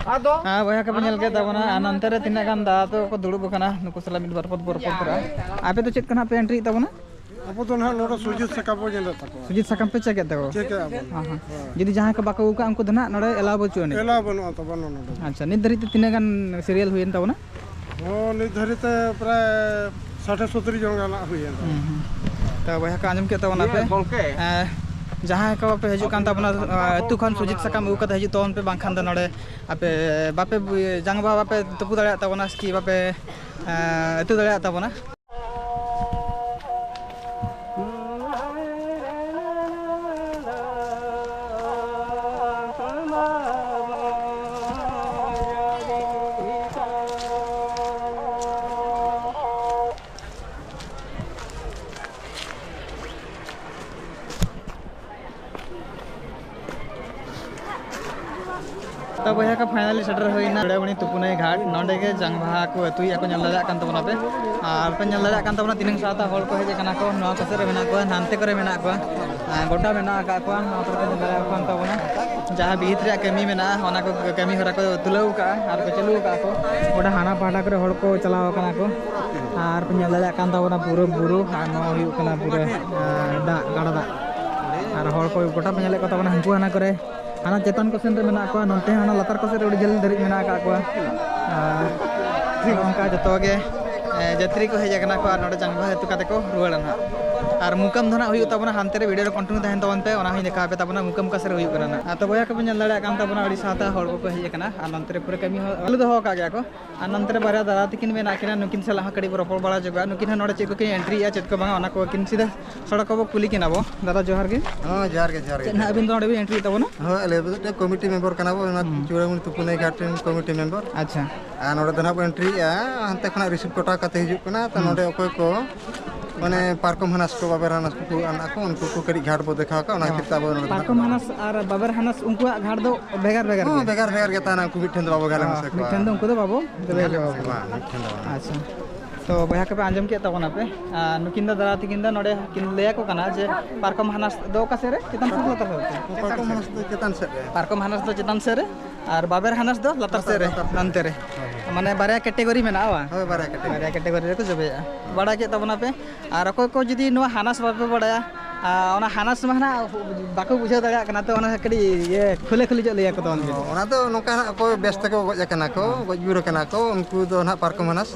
ᱟᱫᱚ ᱦᱮᱸ, ᱵᱚᱭᱦᱟ ᱠᱚᱯᱮ ᱧᱮᱞ ᱠᱮᱫ ᱛᱟᱵᱚᱱᱟ, ᱟᱨ ᱱᱚᱱᱛᱮ ᱨᱮ ᱛᱤᱱᱟᱹᱜ ᱜᱟᱱ ᱫᱟᱫᱟ ᱛᱟᱠᱚ ᱠᱚ ᱫᱩᱲᱩᱵ ᱟᱠᱟᱱᱟ, ᱱᱩᱠᱩ ᱥᱟᱞᱟᱜ ᱢᱤᱫ ᱵᱟᱨ ᱯᱚᱫ ᱵᱚ ᱨᱚᱯᱚᱲ ᱛᱚᱨᱟᱜᱼᱟ᱾ ᱟᱯᱮ ᱫᱚ ᱪᱮᱫ ᱠᱟᱱᱟᱜ ᱯᱮ ᱮᱱᱴᱨᱤᱭᱮᱫ ᱛᱟᱵᱚᱱᱟ? ᱟᱵᱚ ᱫᱚ ᱱᱟᱦᱟᱜ ᱱᱚᱰᱮ ᱥᱩᱡᱤᱛ ᱥᱟᱠᱟᱢ ᱵᱚ ᱧᱮᱞᱮᱫ ᱛᱟᱠᱚᱣᱟ᱾ ᱥᱩᱡᱤᱛ ᱥᱟᱠᱟᱢ ᱯᱮ ᱪᱮᱠ ᱮᱫ ᱛᱟᱠᱚᱣᱟ? ᱪᱮᱠ ᱮᱫ ᱟᱵᱚᱱ᱾ ᱦᱮᱸ, ᱦᱮᱸ᱾ ᱦᱮᱸ᱾ ᱡᱩᱫᱤ ᱡᱟᱦᱟᱸᱭ ᱠᱚ ᱵᱟᱠᱚ ᱟᱹᱜᱩ ᱠᱟᱜ, ᱩᱱᱠᱩ ᱫᱚ ᱱᱟᱦᱟᱜ ᱱᱚᱰᱮ ᱮᱞᱟᱣ ᱵᱟᱹᱪᱩᱜ ᱟᱹᱱᱤᱡ᱾ ᱮᱞᱟᱣ ᱵᱟᱹᱱᱩᱜᱼᱟ ᱛᱟᱵᱚᱱ ᱱᱚᱰᱮ ᱫᱚ᱾ ᱟᱪᱪᱷᱟ, ᱱᱤᱛ ᱫᱷᱟᱹᱨᱤᱡ ᱛᱮ ᱛᱤᱱᱟᱹᱜ ᱜᱟᱱ ᱥᱤᱨᱤᱭᱟᱞ ᱦᱩᱭᱮᱱ ᱛᱟᱵᱚᱱᱟ? ᱦᱚᱸ, ᱱᱤᱛ ᱫᱷᱟᱹᱨᱤᱡ ᱛᱮ ᱯᱨᱟᱭ ᱥᱟᱴᱷᱮ ᱥᱚᱛᱛᱚᱨ ᱡᱚᱱ ᱜᱟᱱ ᱦᱩᱭᱮᱱ ᱛᱟᱵᱚᱱᱟ᱾ ᱦᱩᱸ, ᱦᱩᱸ᱾ ᱛᱚ, ᱵᱚᱭᱦᱟ ᱠᱚ ᱟᱸᱡᱚᱢ ᱠᱮᱫ ᱛᱟᱵᱚᱱᱟ ᱯᱮ᱾ ᱤᱭᱟᱹ, ᱜᱚᱝᱠᱮ᱾ ᱮᱸ, ᱡᱟᱦᱟᱸᱭ ᱠᱚ ᱯᱮ ᱦᱤᱡᱩᱜ ᱠᱟᱱ ᱛᱟᱵᱚᱱᱟ, ᱟᱹᱛᱩ ᱠᱷᱚᱱ ᱥᱩᱡᱤᱛ ᱥᱟᱠᱟᱢ ᱟᱹᱜᱩ ᱠᱟᱛᱮ ᱦᱤᱡᱩᱜ ᱛᱟᱵᱚᱱ ᱯᱮ, ᱵᱟᱝᱠᱷᱟᱱ ᱫᱚ ᱱᱚᱰᱮ ᱟᱯᱮ ᱵᱟᱯᱮ ᱵᱩ-, ᱡᱟᱸᱜᱟ ᱵᱟᱯᱮ ᱛᱩᱯᱩ ᱫᱟᱲᱮᱭᱟᱜ ᱛᱟᱵᱚᱱᱟ, ᱥᱮ ᱵᱟᱯᱮ, ᱮᱸ, ᱟᱹᱛᱩ ᱫᱟᱲᱮᱭᱟᱜ ᱛᱟᱵᱚᱱᱟ᱾ ᱛᱚ ᱵᱚᱭᱦᱟ ᱠᱚ, finally ᱥᱮᱴᱮᱨ ᱦᱩᱭᱱᱟ ᱪᱩᱲᱟᱢᱩᱲᱤ ᱛᱩᱯᱩᱱᱟᱹᱭ ᱜᱷᱟᱴ᱾ ᱱᱚᱸᱰᱮ ᱜᱮ ᱡᱟᱝ ᱵᱟᱦᱟ ᱠᱚ ᱟᱹᱛᱩᱭᱮᱫᱼᱟ ᱠᱚ, ᱧᱮᱞ ᱫᱟᱲᱮᱭᱟᱜ ᱠᱟᱱ ᱛᱟᱵᱚᱱᱟ ᱯᱮ᱾ ᱟᱨ ᱯᱮ ᱧᱮᱞ ᱫᱟᱲᱮᱭᱟᱜ ᱠᱟᱱ ᱛᱟᱵᱚᱱᱟ ᱛᱤᱱᱟᱹᱝ ᱥᱟᱶᱛᱟ ᱦᱚᱲ ᱠᱚ ᱦᱮᱡ ᱟᱠᱟᱱᱟ ᱠᱚ, ᱱᱚᱣᱟ ᱯᱟᱥᱮ ᱨᱮ ᱢᱮᱱᱟᱜ ᱠᱚᱣᱟ, ᱦᱟᱱᱛᱮ ᱠᱚᱨᱮ ᱢᱮᱱᱟᱜ ᱠᱚᱣᱟ, ᱟᱨ ᱜᱚᱴᱟ ᱢᱮᱱᱟᱜ ᱟᱠᱟᱫ ᱠᱚᱣᱟ᱾ ᱱᱚᱣᱟ ᱠᱚᱨᱮ ᱯᱮ ᱧᱮᱞ ᱫᱟᱲᱮᱭᱟᱜ ᱠᱟᱱ ᱛᱟᱵᱚᱱᱟ ᱡᱟᱦᱟᱸ ᱵᱷᱤᱛ ᱨᱮᱭᱟᱜ ᱠᱟᱹᱢᱤ ᱢᱮᱱᱟᱜᱼᱟ, ᱚᱱᱟ ᱠᱚ ᱠᱟᱹᱢᱤ ᱦᱚᱨᱟ ᱠᱚ ᱛᱩᱞᱟᱹᱣ ᱟᱠᱟᱫᱼᱟ ᱟᱨ ᱠᱚ ᱪᱟᱹᱞᱩ ᱟᱠᱟᱫᱼᱟ ᱠᱚ᱾ ᱜᱚᱴᱟ ᱦᱟᱱᱟ ᱯᱟᱦᱴᱟ ᱠᱚᱨᱮ ᱦᱚᱲ ᱠᱚ ᱪᱟᱞᱟᱣ ᱟᱠᱟᱱᱟ ᱠᱚ᱾ ᱟᱨ ᱯᱮ ᱧᱮᱞ ᱫᱟᱲᱮᱭᱟᱜ ᱠᱟᱱ ᱛᱟᱵᱚᱱᱟ ᱯᱩᱨᱟᱹ ᱵᱩᱨᱩ, ᱟᱨ ᱱᱚᱣᱟ ᱦᱩᱭᱩᱜ ᱠᱟᱱᱟ ᱯᱩᱨᱟᱹ, ᱟᱨ, ᱫᱟᱜ, ᱜᱟᱰᱟ ᱫᱟᱜ᱾ ᱟᱨ ᱦᱚᱲ ᱠᱚ ᱜᱚᱴᱟ ᱯᱮ ᱧᱮᱞᱮᱫ ᱠᱚ ᱛᱟᱵᱚᱱᱟ, ᱦᱟᱱᱠᱩ ᱦᱟᱱᱟ ᱠᱚᱨᱮ, ᱦᱟᱱᱟ ᱪᱮᱛᱟᱱ ᱠᱚ ᱥᱮᱱ ᱨᱮ ᱢᱮᱱᱟᱜ ᱠᱚᱣᱟ, ᱱᱚᱱᱛᱮ ᱦᱚᱸ ᱦᱟᱱᱟ ᱞᱟᱛᱟᱨ ᱠᱚ ᱥᱮᱱ ᱨᱮ ᱟᱹᱰᱤ ᱡᱷᱟᱹᱞ ᱫᱷᱟᱹᱨᱤᱡ ᱢᱮᱱᱟᱜ ᱟᱠᱟᱫ ᱠᱚᱣᱟ᱾ ᱟᱨ ᱱᱚᱜᱼᱚ ᱱᱚᱝᱠᱟ ᱡᱚᱛᱚ ᱜᱮ, ᱮ, ᱡᱟᱹᱛᱨᱤ ᱠᱚ ᱦᱮᱡ ᱟᱠᱟᱱᱟ ᱠᱚ ᱟᱨ ᱱᱚᱰᱮ ᱡᱟᱝ ᱵᱟᱦᱟ ᱟᱹᱛᱩ ᱠᱟᱛᱮ ᱠᱚ ᱨᱩᱣᱟᱹᱲᱟ ᱱᱟᱦᱟᱜ᱾ ᱟᱨ ᱢᱩᱠᱟᱹᱢ ᱫᱚ ᱱᱟᱦᱟᱜ ᱦᱩᱭᱩᱜ ᱛᱟᱵᱚᱱᱟ ᱦᱟᱱᱛᱮ ᱨᱮ, video ᱨᱮ continue ᱛᱟᱦᱮᱱ ᱛᱟᱵᱚᱱ ᱯᱮ, ᱚᱱᱟ ᱦᱚᱸᱧ ᱫᱮᱠᱷᱟᱣ ᱟᱯᱮ ᱛᱟᱵᱚᱱᱟ ᱢᱩᱠᱟᱹᱢ ᱚᱠᱟ ᱥᱮᱫ ᱨᱮ ᱦᱩᱭᱩᱜ ᱠᱟᱱᱟ ᱱᱟᱦᱟᱜ᱾ ᱟᱨ ᱛᱚ ᱵᱚᱭᱦᱟ ᱠᱚᱯᱮ ᱧᱮᱞ ᱫᱟᱲᱮᱭᱟᱜ ᱠᱟᱱ ᱛᱟᱵᱚᱱᱟ, ᱟᱹᱰᱤ ᱥᱟᱶᱛᱟ ᱦᱚᱲ ᱠᱚᱠᱚ ᱦᱮᱡ ᱟᱠᱟᱱᱟ ᱟᱨ ᱱᱚᱱᱛᱮ ᱨᱮ ᱯᱩᱨᱟᱹ ᱠᱟᱹᱢᱤ ᱦᱚᱸ ᱪᱟᱹᱞᱩ ᱫᱚᱦᱚ ᱟᱠᱟᱫ ᱜᱮᱭᱟ ᱠᱚ᱾ ᱟᱨ ᱱᱚᱱᱛᱮ ᱨᱮ ᱵᱟᱨᱭᱟ ᱫᱟᱫᱟ ᱛᱟᱹᱠᱤᱱ ᱢᱮᱱᱟᱜ ᱠᱤᱱᱟ, ᱱᱩᱠᱤᱱ ᱥᱟᱞᱟᱜ ᱦᱚᱸ ᱠᱟᱹᱴᱤᱡ ᱵᱚ ᱨᱚᱯᱚᱲ ᱵᱟᱲᱟ ᱧᱚᱜᱚᱜᱼᱟ᱾ ᱱᱩᱠᱤᱱ ᱦᱚᱸ ᱱᱚᱰᱮ ᱪᱮᱫ ᱠᱚᱠᱤᱱ ᱮᱱᱴᱨᱤᱭᱮᱫᱼᱟ, ᱪᱮᱫ ᱠᱚ ᱵᱟᱝᱟ, ᱚᱱᱟ ᱠᱚ ᱟᱹᱠᱤᱱ ᱥᱤᱫᱷᱟᱹ ᱥᱚᱲᱚᱠ ᱠᱚᱵᱚ ᱠᱩᱞᱤ ᱠᱤᱱᱟ ᱵᱚ᱾ ᱫᱟᱫᱟ, ᱡᱚᱦᱟᱨ ᱜᱮ᱾ ᱦᱚᱸ, ᱡᱚᱦᱟᱨ ᱜᱮ, ᱡᱚᱦᱟᱨ ᱜᱮ, ᱪᱮᱫ ᱱᱟᱦᱟᱜ ᱟᱹᱵᱤᱱ ᱫᱚ ᱱᱚᱰᱮ ᱵᱤᱱ ᱮᱱᱴᱨᱤᱭᱮᱫ ᱛᱟᱵᱚᱱᱟ? ᱦᱳᱭ, ᱟᱞᱮ ᱫᱚ ᱢᱤᱫᱴᱮᱱ ᱠᱚᱢᱤᱴᱤ ᱢᱮᱢᱵᱟᱨ ᱠᱟᱱᱟ ᱵᱚ, ᱚᱱᱟ ᱦᱩᱸ᱾ ᱪᱩᱲᱟᱢᱩᱲᱤ ᱛᱩᱯᱩᱱᱟᱹᱭ ᱜᱷᱟᱴ ᱨᱮᱱ ᱠᱚᱢᱤᱴᱤ ᱢᱮᱢᱵᱟᱨ᱾ ᱟᱪᱪᱷᱟ᱾ ᱟᱨ ᱱᱚᱰᱮ ᱫᱚ ᱱᱟᱦᱟᱜ ᱵᱚ ᱮᱱᱴᱨᱤᱭᱮᱫᱼᱟ, ᱦᱟᱱᱛᱮ ᱠᱷᱚᱱᱟᱜ ᱨᱤᱥᱤᱵᱷ ᱠᱚᱴᱟ ᱠᱟᱛᱮ ᱦᱤᱡᱩᱜ ᱠᱟᱱᱟ᱾ ᱛᱚ ᱦᱩᱸ᱾ ᱱᱚᱰᱮ ᱚᱠᱚᱭ ᱠᱚ ᱢᱟᱱᱮ ᱯᱟᱨᱠᱚᱢ ᱦᱟᱱᱟᱥ ᱠᱚ, ᱵᱟᱵᱮᱨ ᱦᱟᱱᱟᱥ ᱠᱚ ᱟᱱᱟ ᱠᱚ, ᱩᱱᱠᱩ ᱠᱚ ᱠᱟᱹᱴᱤᱡ ᱜᱷᱟᱴ ᱵᱚ ᱫᱮᱠᱷᱟᱣ ᱠᱚᱣᱟ, ᱚᱱᱟ ᱦᱚᱸ᱾ ᱠᱷᱟᱹᱛᱤᱨ ᱛᱮ ᱟᱵᱚ ᱱᱚᱰᱮ ᱫᱚ ᱯᱟᱨᱠᱚᱢ ᱦᱟᱱᱟᱥ ᱟᱨ ᱵᱟᱵᱮᱨ ᱦᱟᱱᱟᱥ, ᱩᱱᱠᱩᱣᱟᱜ ᱜᱷᱟᱴ ᱫᱚ ᱵᱷᱮᱜᱟᱨ ᱵᱷᱮᱜᱟᱨ ᱦᱚᱸ, ᱜᱮᱭᱟ? ᱵᱷᱮᱜᱟᱨ ᱵᱷᱮᱜᱟᱨ ᱜᱮ ᱛᱟᱦᱮᱱᱟ, ᱩᱱᱠᱩ ᱢᱤᱫ ᱴᱷᱮᱱ ᱫᱚ ᱵᱟᱵᱚ ᱜᱟᱞᱮ ᱦᱚᱸ, ᱢᱮᱥᱟ ᱠᱚᱣᱟ᱾ ᱢᱤᱫ ᱴᱷᱮᱱ ᱫᱚ ᱩᱱᱠᱩ ᱫᱚ ᱵᱟᱵᱚ ᱜᱟᱞᱮ ᱜᱟᱞᱮ ᱢᱮᱥᱟ ᱢᱮᱥᱟ ᱠᱚᱣᱟ᱾ ᱠᱚᱣᱟ, ᱢᱤᱫ ᱴᱷᱮᱱ ᱫᱚ ᱵᱟᱝ᱾ ᱟᱪᱪᱷᱟ᱾ ᱛᱚ ᱵᱚᱭᱦᱟ ᱠᱚᱯᱮ ᱟᱸᱡᱚᱢ ᱠᱮᱫ ᱛᱟᱵᱚᱱᱟᱯᱮ, ᱟᱨ ᱱᱩᱠᱤᱱ ᱫᱚ ᱫᱟᱫᱟ ᱛᱟᱹᱠᱤᱱ ᱫᱚ ᱱᱚᱰᱮ ᱠᱤᱱ ᱞᱟᱹᱭ ᱟᱠᱚ ᱠᱟᱱᱟ ᱡᱮ ᱯᱟᱨᱠᱚᱢ ᱦᱟᱱᱟᱥ ᱫᱚ ᱚᱠᱟ ᱥᱮᱫ ᱨᱮ? ᱪᱮᱛᱟᱱ ᱥᱮᱫ ᱥᱮ ᱞᱟᱛᱟᱨ ᱥᱮᱫ ᱨᱮ? ᱯᱟᱨᱠᱚᱢ ᱦᱟᱱᱟᱥ ᱫᱚ ᱪᱮᱛᱟᱱ ᱥᱮᱫ ᱨᱮ, ᱟᱨ ᱵᱟᱵᱮᱨ ᱦᱟᱱᱟᱥ ᱫᱚ ᱞᱟᱛᱟᱨ ᱥᱮᱫ ᱨᱮ, ᱞᱟᱛᱟᱨ ᱥᱮᱫ ᱨᱮ᱾ ᱱᱚᱱᱛᱮ ᱨᱮ᱾ ᱦᱳᱭ, ᱦᱳᱭ᱾ ᱢᱟᱱᱮ ᱵᱟᱨᱭᱟ ᱠᱮᱴᱮᱜᱚᱨᱤ ᱢᱮᱱᱟᱜᱼᱟ, ᱵᱟᱝ? ᱦᱳᱭ, ᱵᱟᱨᱭᱟ ᱠᱮᱴᱮᱜᱚᱨᱤ᱾ ᱵᱟᱨᱭᱟ ᱠᱮᱴᱮᱜᱚᱨᱤ ᱨᱮᱠᱚ ᱡᱚᱵᱮᱭᱮᱜᱼᱟ᱾ ᱵᱟᱲᱟᱭ ᱠᱮᱫ ᱛᱟᱵᱚᱱᱟᱯᱮ᱾ ᱟᱨ ᱚᱠᱚᱭ ᱠᱚ ᱡᱩᱫᱤ ᱱᱚᱣᱟ ᱦᱟᱱᱟᱥ ᱵᱟᱯᱮ ᱵᱟᱲᱟᱭᱟ, ᱟᱨ ᱚᱱᱟ ᱦᱟᱱᱟᱥ ᱢᱟ ᱱᱟᱦᱟᱜ ᱵᱟᱠᱚ ᱵᱩᱡᱷᱟᱹᱣ ᱫᱟᱲᱮᱭᱟᱜ ᱠᱟᱱᱟ, ᱛᱚ ᱚᱱᱟ ᱠᱟᱹᱴᱤᱡ ᱤᱭᱟᱹ ᱠᱷᱩᱞᱟᱹ ᱠᱷᱩᱞᱤ ᱧᱚᱜ ᱞᱟᱹᱭ ᱟᱠᱚ ᱛᱟᱵᱚᱱ ᱵᱤᱱ᱾ ᱚᱱᱟ ᱫᱚ ᱱᱚᱝᱠᱟ ᱦᱟᱸᱜ, ᱚᱠᱚᱭ ᱵᱮᱥ ᱛᱮᱠᱚ ᱜᱚᱡ ᱟᱠᱟᱱᱟ ᱠᱚ, ᱜᱚᱡ ᱜᱩᱨ ᱟᱠᱟᱱᱟ ᱠᱚ, ᱩᱱᱠᱩ ᱫᱚ ᱱᱟᱦᱟᱜ ᱯᱟᱨᱠᱚᱢ ᱦᱟᱱᱟᱥ,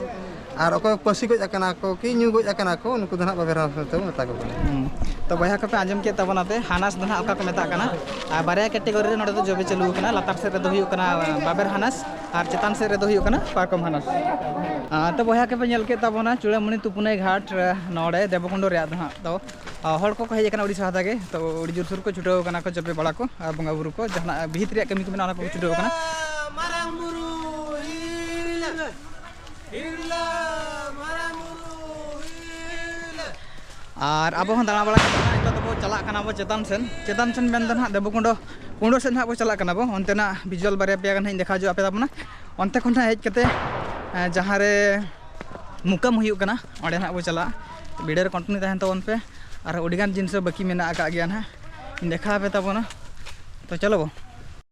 ᱟᱨ ᱚᱠᱚᱭ ᱯᱟᱹᱥᱤ ᱜᱚᱡ ᱟᱠᱟᱱᱟ ᱠᱚ ᱠᱤ ᱧᱩ ᱜᱚᱡ ᱟᱠᱟᱱᱟ ᱠᱚ, ᱩᱱᱠᱩ ᱫᱚ ᱱᱟᱦᱟᱜ ᱵᱟᱵᱮᱨ ᱦᱟᱱᱟᱥ ᱢᱮᱱᱛᱮ ᱵᱚᱱ ᱢᱮᱛᱟ ᱠᱚ ᱠᱟᱱᱟ᱾ ᱦᱩᱸ᱾ ᱛᱚ ᱵᱚᱭᱦᱟ ᱠᱚᱯᱮ ᱟᱸᱡᱚᱢ ᱠᱮᱫ ᱛᱟᱵᱚᱱᱟ ᱯᱮ, ᱦᱟᱱᱟᱥ ᱫᱚ ᱱᱟᱦᱟᱜ ᱚᱠᱟ ᱠᱚ ᱢᱮᱛᱟᱜ ᱠᱟᱱᱟ᱾ ᱟᱨ ᱵᱟᱨᱭᱟ ᱠᱮᱴᱮᱜᱚᱨᱤ ᱨᱮ ᱱᱚᱰᱮ ᱫᱚ ᱡᱚᱵᱮ ᱪᱟᱹᱞᱩ ᱟᱠᱟᱱᱟ᱾ ᱞᱟᱛᱟᱨ ᱥᱮᱫ ᱨᱮᱫᱚ ᱦᱩᱭᱩᱜ ᱠᱟᱱᱟ ᱵᱟᱵᱮᱨ ᱦᱟᱱᱟᱥ, ᱟᱨ ᱪᱮᱛᱟᱱ ᱥᱮᱫ ᱨᱮᱫᱚ ᱦᱩᱭᱩᱜ ᱠᱟᱱᱟ ᱯᱟᱨᱠᱚᱢ ᱦᱟᱱᱟᱥ᱾ ᱟᱨ ᱛᱚ ᱵᱚᱭᱦᱟ ᱠᱚᱯᱮ ᱧᱮᱞ ᱠᱮᱫ ᱛᱟᱵᱚᱱᱟ ᱪᱩᱲᱟᱹᱢᱩᱱᱤ ᱛᱩᱯᱩᱱᱟᱹᱭ ᱜᱷᱟᱴ ᱨᱮ ᱱᱚᱰᱮ ᱫᱮᱵᱚᱠᱩᱱᱰᱚ ᱨᱮᱭᱟᱜ ᱫᱚ ᱦᱟᱸᱜ ᱛᱚ, ᱟᱨ ᱦᱚᱲ ᱠᱚᱠᱚ ᱦᱮᱡ ᱟᱠᱟᱱᱟ ᱩᱲᱤᱥᱥᱟ ᱦᱟᱛᱟ ᱜᱮ, ᱛᱚ ᱟᱹᱰᱤ ᱡᱳᱨᱥᱳᱨ ᱠᱚ ᱪᱷᱩᱴᱟᱹᱣ ᱟᱠᱟᱱᱟ ᱠᱚ ᱡᱚᱵᱮ ᱵᱟᱲᱟ ᱠᱚ ᱟᱨ ᱵᱚᱸᱜᱟ ᱵᱩᱨᱩ ᱠᱚ ᱡᱟᱦᱟᱱᱟᱜ ᱵᱤᱦᱤᱛ ᱨᱮᱭᱟᱜ ᱠᱟᱹᱢᱤ ᱠᱚ ᱢᱮᱱᱟᱜᱼᱟ, ᱚᱱᱟ ᱠᱚᱠᱚ ᱪᱷᱩᱴᱟᱹᱣ ᱟᱠᱟᱱᱟ᱾ ᱢᱟᱨᱟᱝ ᱵᱩᱨᱩ ᱦᱤᱨᱞᱟᱹ, ᱦᱤᱨᱞᱟᱹ ᱢᱟᱨᱟᱝ ᱵᱩᱨᱩ ᱦᱤᱨᱞᱟᱹ᱾ ᱟᱨ ᱟᱵᱚ ᱦᱚᱸ ᱫᱟᱬᱟ ᱵᱟᱲᱟ ᱠᱟᱛᱮ ᱱᱤᱛᱚᱜ ᱫᱚᱵᱚ ᱪᱟᱞᱟᱜ ᱠᱟᱱᱟ ᱵᱚ ᱪᱮᱛᱟᱱ ᱥᱮᱱ᱾ ᱪᱮᱛᱟᱱ ᱥᱮᱱ ᱢᱮᱱᱫᱚ ᱱᱟᱦᱟᱜ ᱫᱮᱵᱚᱠᱩᱱᱰᱚ, ᱠᱩᱸᱰᱚ ᱥᱮᱫ ᱱᱟᱦᱟᱜ ᱵᱚ ᱪᱟᱞᱟᱜ ᱠᱟᱱᱟ ᱵᱚ᱾ ᱚᱱᱛᱮᱱᱟᱜ visual ᱵᱟᱨᱭᱟ ᱯᱮᱭᱟ ᱜᱟᱱ ᱦᱟᱸᱜ ᱤᱧ ᱫᱮᱠᱷᱟᱣ ᱦᱚᱪᱚ ᱟᱯᱮ ᱛᱟᱵᱚᱱᱟ᱾ ᱚᱱᱛᱮ ᱠᱷᱚᱱ ᱦᱟᱸᱜ ᱦᱮᱡ ᱠᱟᱛᱮ, ᱮᱸ, ᱡᱟᱦᱟᱸ ᱨᱮ ᱢᱩᱠᱟᱢ ᱦᱩᱭᱩᱜ ᱠᱟᱱᱟ, ᱚᱸᱰᱮ ᱱᱟᱦᱟᱜ ᱵᱚ ᱪᱟᱞᱟᱜᱼᱟ᱾ ᱵᱷᱤᱰᱤᱭᱳ ᱨᱮ continue ᱛᱟᱦᱮᱱ ᱛᱟᱵᱚᱱ ᱯᱮ᱾ ᱟᱨ ᱟᱹᱰᱤᱜᱟᱱ ᱡᱤᱱᱤᱥ ᱵᱟᱹᱠᱤ ᱢᱮᱱᱟᱜ ᱟᱠᱟᱫ ᱜᱮᱭᱟ ᱱᱟᱦᱟᱜ, ᱤᱧ ᱫᱮᱠᱷᱟᱣ ᱟᱯᱮ ᱛᱟᱵᱚᱱᱟ᱾ ᱛᱚ ᱪᱚᱞᱚ ᱵᱚ᱾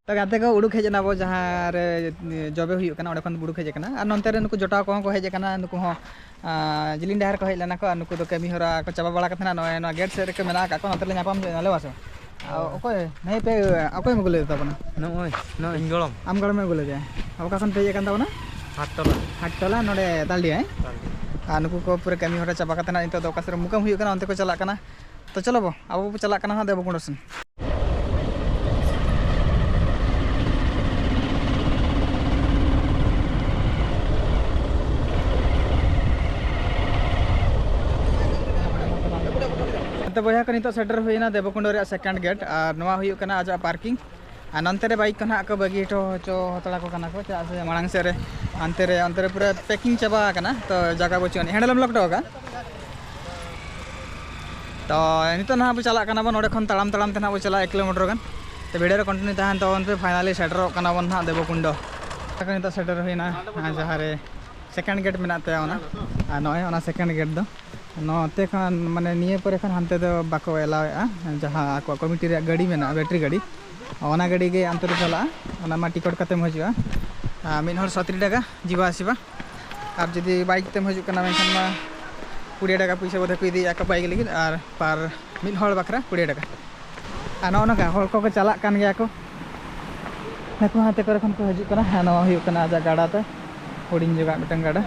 ᱛᱚ ᱜᱟᱛᱮ ᱠᱚ ᱩᱰᱩᱠ ᱦᱮᱡ ᱮᱱᱟ ᱵᱚ, ᱡᱟᱦᱟᱸ ᱨᱮ ᱡᱚᱵᱮ ᱦᱩᱭᱩᱜ ᱠᱟᱱᱟ, ᱚᱸᱰᱮ ᱠᱷᱚᱱ ᱵᱚ ᱩᱰᱩᱠ ᱦᱮᱡ ᱟᱠᱟᱱᱟ᱾ ᱟᱨ ᱱᱚᱱᱛᱮ ᱨᱮ ᱱᱩᱠᱩ ᱡᱚᱴᱟᱣ ᱠᱚᱦᱚᱸ ᱠᱚ ᱦᱮᱡ ᱟᱠᱟᱱᱟ, ᱱᱩᱠᱩ ᱦᱚᱸ, ᱟᱸ, ᱡᱤᱞᱤᱧ ᱰᱟᱦᱟᱨ ᱠᱚ ᱦᱮᱡ ᱞᱮᱱᱟ ᱠᱚ᱾ ᱟᱨ ᱱᱩᱠᱩ ᱫᱚ ᱠᱟᱹᱢᱤ ᱦᱚᱨᱟ ᱠᱚ ᱪᱟᱵᱟ ᱵᱟᱲᱟ ᱠᱟᱛᱮ ᱱᱟᱜ ᱱᱚᱜᱼᱚᱭ ᱱᱚᱣᱟ ᱜᱮᱴ ᱥᱮᱫ ᱨᱮᱠᱚ ᱢᱮᱱᱟᱜ ᱟᱠᱟᱫ ᱠᱚᱣᱟ, ᱱᱚᱛᱮ ᱨᱮᱞᱮ ᱧᱟᱯᱟᱢ ᱧᱚᱜ ᱮᱱᱟ, ᱞᱮ ᱵᱟᱥᱮ᱾ ᱟᱨ ᱚᱠᱚᱭ, ᱱᱟᱹᱭ ᱯᱮ, ᱚᱠᱚᱭᱮᱢ ᱟᱹᱜᱩ ᱞᱮᱫᱮ ᱛᱟᱵᱚᱱᱟ? ᱱᱚᱜᱼᱚᱭ, ᱱᱚᱜᱼᱚᱭ ᱤᱧ ᱜᱚᱲᱚᱢ᱾ ᱟᱢ ᱜᱚᱲᱚᱢᱮ ᱟᱹᱜᱩ ᱞᱮᱫᱮᱭᱟ᱾ ᱚᱠᱟ ᱠᱷᱚᱱ ᱯᱮ ᱦᱮᱡ ᱟᱠᱟᱱ ᱛᱟᱵᱚᱱᱟ? ᱦᱟᱴ ᱴᱚᱞᱟ᱾ ᱦᱟᱴ ᱴᱚᱞᱟ, ᱱᱚᱰᱮ ᱛᱟᱞᱰᱤ, ᱦᱮᱸ? ᱛᱟᱞᱰᱤ᱾ ᱟᱨ ᱱᱩᱠᱩ ᱠᱚ ᱯᱩᱨᱟᱹ ᱠᱟᱹᱢᱤ ᱦᱚᱨᱟ ᱪᱟᱵᱟ ᱠᱟᱛᱮ ᱱᱟᱜ ᱱᱤᱛᱚᱜ ᱫᱚ ᱚᱠᱟ ᱥᱮᱫ ᱨᱮ ᱢᱩᱠᱟᱢ ᱦᱩᱭᱩᱜ ᱠᱟᱱᱟ, ᱚᱱᱛᱮ ᱠᱚ ᱪᱟᱞᱟᱜ ᱠᱟᱱᱟ᱾ ᱛᱚ ᱪᱚᱞᱚ ᱵᱚ, ᱟᱵᱚ ᱵᱚ ᱪᱟᱞᱟᱜ ᱠᱟᱱᱟ ᱦᱟᱸᱜ ᱫᱮᱵᱚᱠᱩᱱᱰᱚ ᱥᱮᱱ᱾ ᱛᱚ ᱵᱚᱭᱦᱟ ᱠᱚ, ᱱᱤᱛᱚᱜ ᱥᱮᱴᱮᱨ ᱦᱩᱭᱱᱟ ᱫᱮᱵᱚᱠᱩᱱᱰᱚ ᱨᱮᱭᱟᱜ second gate, ᱟᱨ ᱱᱚᱣᱟ ᱦᱩᱭᱩᱜ ᱠᱟᱱᱟ ᱟᱡᱟᱜ parking᱾ ᱟᱨ ᱱᱚᱱᱛᱮ ᱨᱮ bike ᱠᱚ ᱱᱟᱦᱟᱜ ᱠᱚ ᱵᱟᱹᱜᱤ ᱦᱚᱴᱚ ᱦᱚᱪᱚ ᱦᱟᱛᱟᱲ ᱟᱠᱚ ᱠᱟᱱᱟ ᱠᱚ, ᱪᱮᱫᱟᱜ ᱥᱮ ᱢᱟᱲᱟᱝ ᱥᱮᱫ ᱨᱮ, ᱦᱟᱱᱛᱮ ᱨᱮ, ᱚᱱᱛᱮ ᱨᱮ ᱯᱩᱨᱟᱹ packing ᱪᱟᱵᱟ ᱟᱠᱟᱱᱟ, ᱛᱚ ᱡᱟᱭᱜᱟ ᱵᱟᱹᱪᱩᱜ ᱟᱹᱱᱤᱡ, handle ᱮᱢ lock ᱦᱚᱴᱚ ᱟᱠᱟᱫ᱾ ᱛᱚ ᱱᱤᱛᱚᱜ ᱱᱟᱦᱟᱜ ᱵᱚ ᱪᱟᱞᱟᱜ ᱠᱟᱱᱟ ᱵᱚᱱ, ᱱᱚᱸᱰᱮ ᱠᱷᱚᱱ ᱛᱟᱲᱟᱢ ᱛᱟᱲᱟᱢ ᱛᱮ ᱱᱟᱦᱟᱜ ᱵᱚ ᱪᱟᱞᱟᱜᱼᱟ ᱮᱠ kilometer ᱜᱟᱱ᱾ ᱛᱚ video ᱨᱮ continue ᱛᱟᱦᱮᱱ ᱛᱟᱵᱚᱱ ᱯᱮ᱾ Finally ᱥᱮᱴᱮᱨᱚᱜ ᱠᱟᱱᱟ ᱵᱚᱱ ᱱᱟᱦᱟᱜ ᱫᱮᱵᱚᱠᱩᱱᱰᱚ᱾ ᱱᱤᱛᱚᱜ ᱥᱮᱴᱮᱨ ᱦᱩᱭᱱᱟ, ᱦᱮᱸ, ᱡᱟᱦᱟᱸ ᱨᱮ ᱥᱮᱠᱮᱱᱰ ᱜᱮᱴ ᱢᱮᱱᱟᱜ ᱛᱟᱭᱟ ᱚᱱᱟ᱾ ᱟᱨ ᱱᱚᱜᱼᱚᱭ ᱚᱱᱟ ᱥᱮᱠᱮᱱᱰ ᱜᱮᱴ ᱫᱚ ᱱᱚᱛᱮ ᱠᱷᱚᱱ, ᱢᱟᱱᱮ, ᱱᱤᱭᱟᱹ ᱯᱚᱨᱮ ᱠᱷᱚᱱ ᱦᱟᱱᱛᱮ ᱫᱚ ᱵᱟᱠᱚ ᱮᱞᱟᱣᱮᱫᱼᱟ᱾ ᱡᱟᱦᱟᱸ ᱟᱠᱚᱣᱟᱜ ᱠᱚᱢᱤᱴᱤ ᱨᱮᱭᱟᱜ ᱜᱟᱹᱰᱤ ᱢᱮᱱᱟᱜᱼᱟ, ᱵᱮᱴᱨᱤ ᱜᱟᱹᱰᱤ, ᱚᱱᱟ ᱜᱟᱹᱰᱤ ᱜᱮ ᱚᱱᱛᱮ ᱫᱚ ᱪᱟᱞᱟᱜᱼᱟ᱾ ᱚᱱᱟ ᱢᱟ ᱴᱤᱠᱤᱴ ᱠᱟᱛᱮᱢ ᱦᱤᱡᱩᱜᱼᱟ᱾ ᱟᱨ ᱢᱤᱫ ᱦᱚᱲ ᱥᱟᱛᱴᱤ ᱴᱟᱠᱟ ᱡᱤᱵᱟ ᱟᱥᱤᱵᱟ᱾ ᱟᱨ ᱡᱩᱫᱤ ᱵᱟᱭᱤᱠ ᱛᱮᱢ ᱦᱤᱡᱩᱜ ᱠᱟᱱᱟ, ᱢᱮᱱᱠᱷᱟᱱ ᱢᱟ ᱠᱩᱲᱤ ᱴᱟᱠᱟ ᱯᱩᱭᱥᱟᱹ ᱵᱚᱫᱷᱮ ᱠᱚ ᱤᱫᱤᱭᱮᱫᱼᱟ ᱠᱚ ᱵᱟᱭᱤᱠ ᱞᱟᱹᱜᱤᱫ, ᱟᱨ ᱯᱟᱨ ᱢᱤᱫ ᱦᱚᱲ ᱵᱟᱠᱷᱨᱟ ᱠᱩᱲᱤ ᱴᱟᱠᱟ᱾ ᱟᱨ ᱱᱚᱜᱼᱚ ᱱᱚᱝᱠᱟ ᱦᱚᱲ ᱠᱚᱠᱚ ᱪᱟᱞᱟᱜ ᱠᱟᱱ ᱜᱮᱭᱟ ᱠᱚ᱾ ᱱᱩᱠᱩ ᱦᱟᱱᱛᱮ ᱠᱚᱨᱮ ᱠᱷᱚᱱ ᱠᱚ ᱦᱤᱡᱩᱜ ᱠᱟᱱᱟ᱾ ᱟᱨ ᱱᱚᱣᱟ ᱦᱩᱭᱩᱜ ᱠᱟᱱᱟ ᱟᱡᱟᱜ ᱜᱟᱰᱟ ᱛᱟᱭ, ᱦᱩᱰᱤᱧ ᱧᱚᱜᱟᱜ ᱢᱤᱫᱴᱟᱝ ᱜᱟᱰᱟ᱾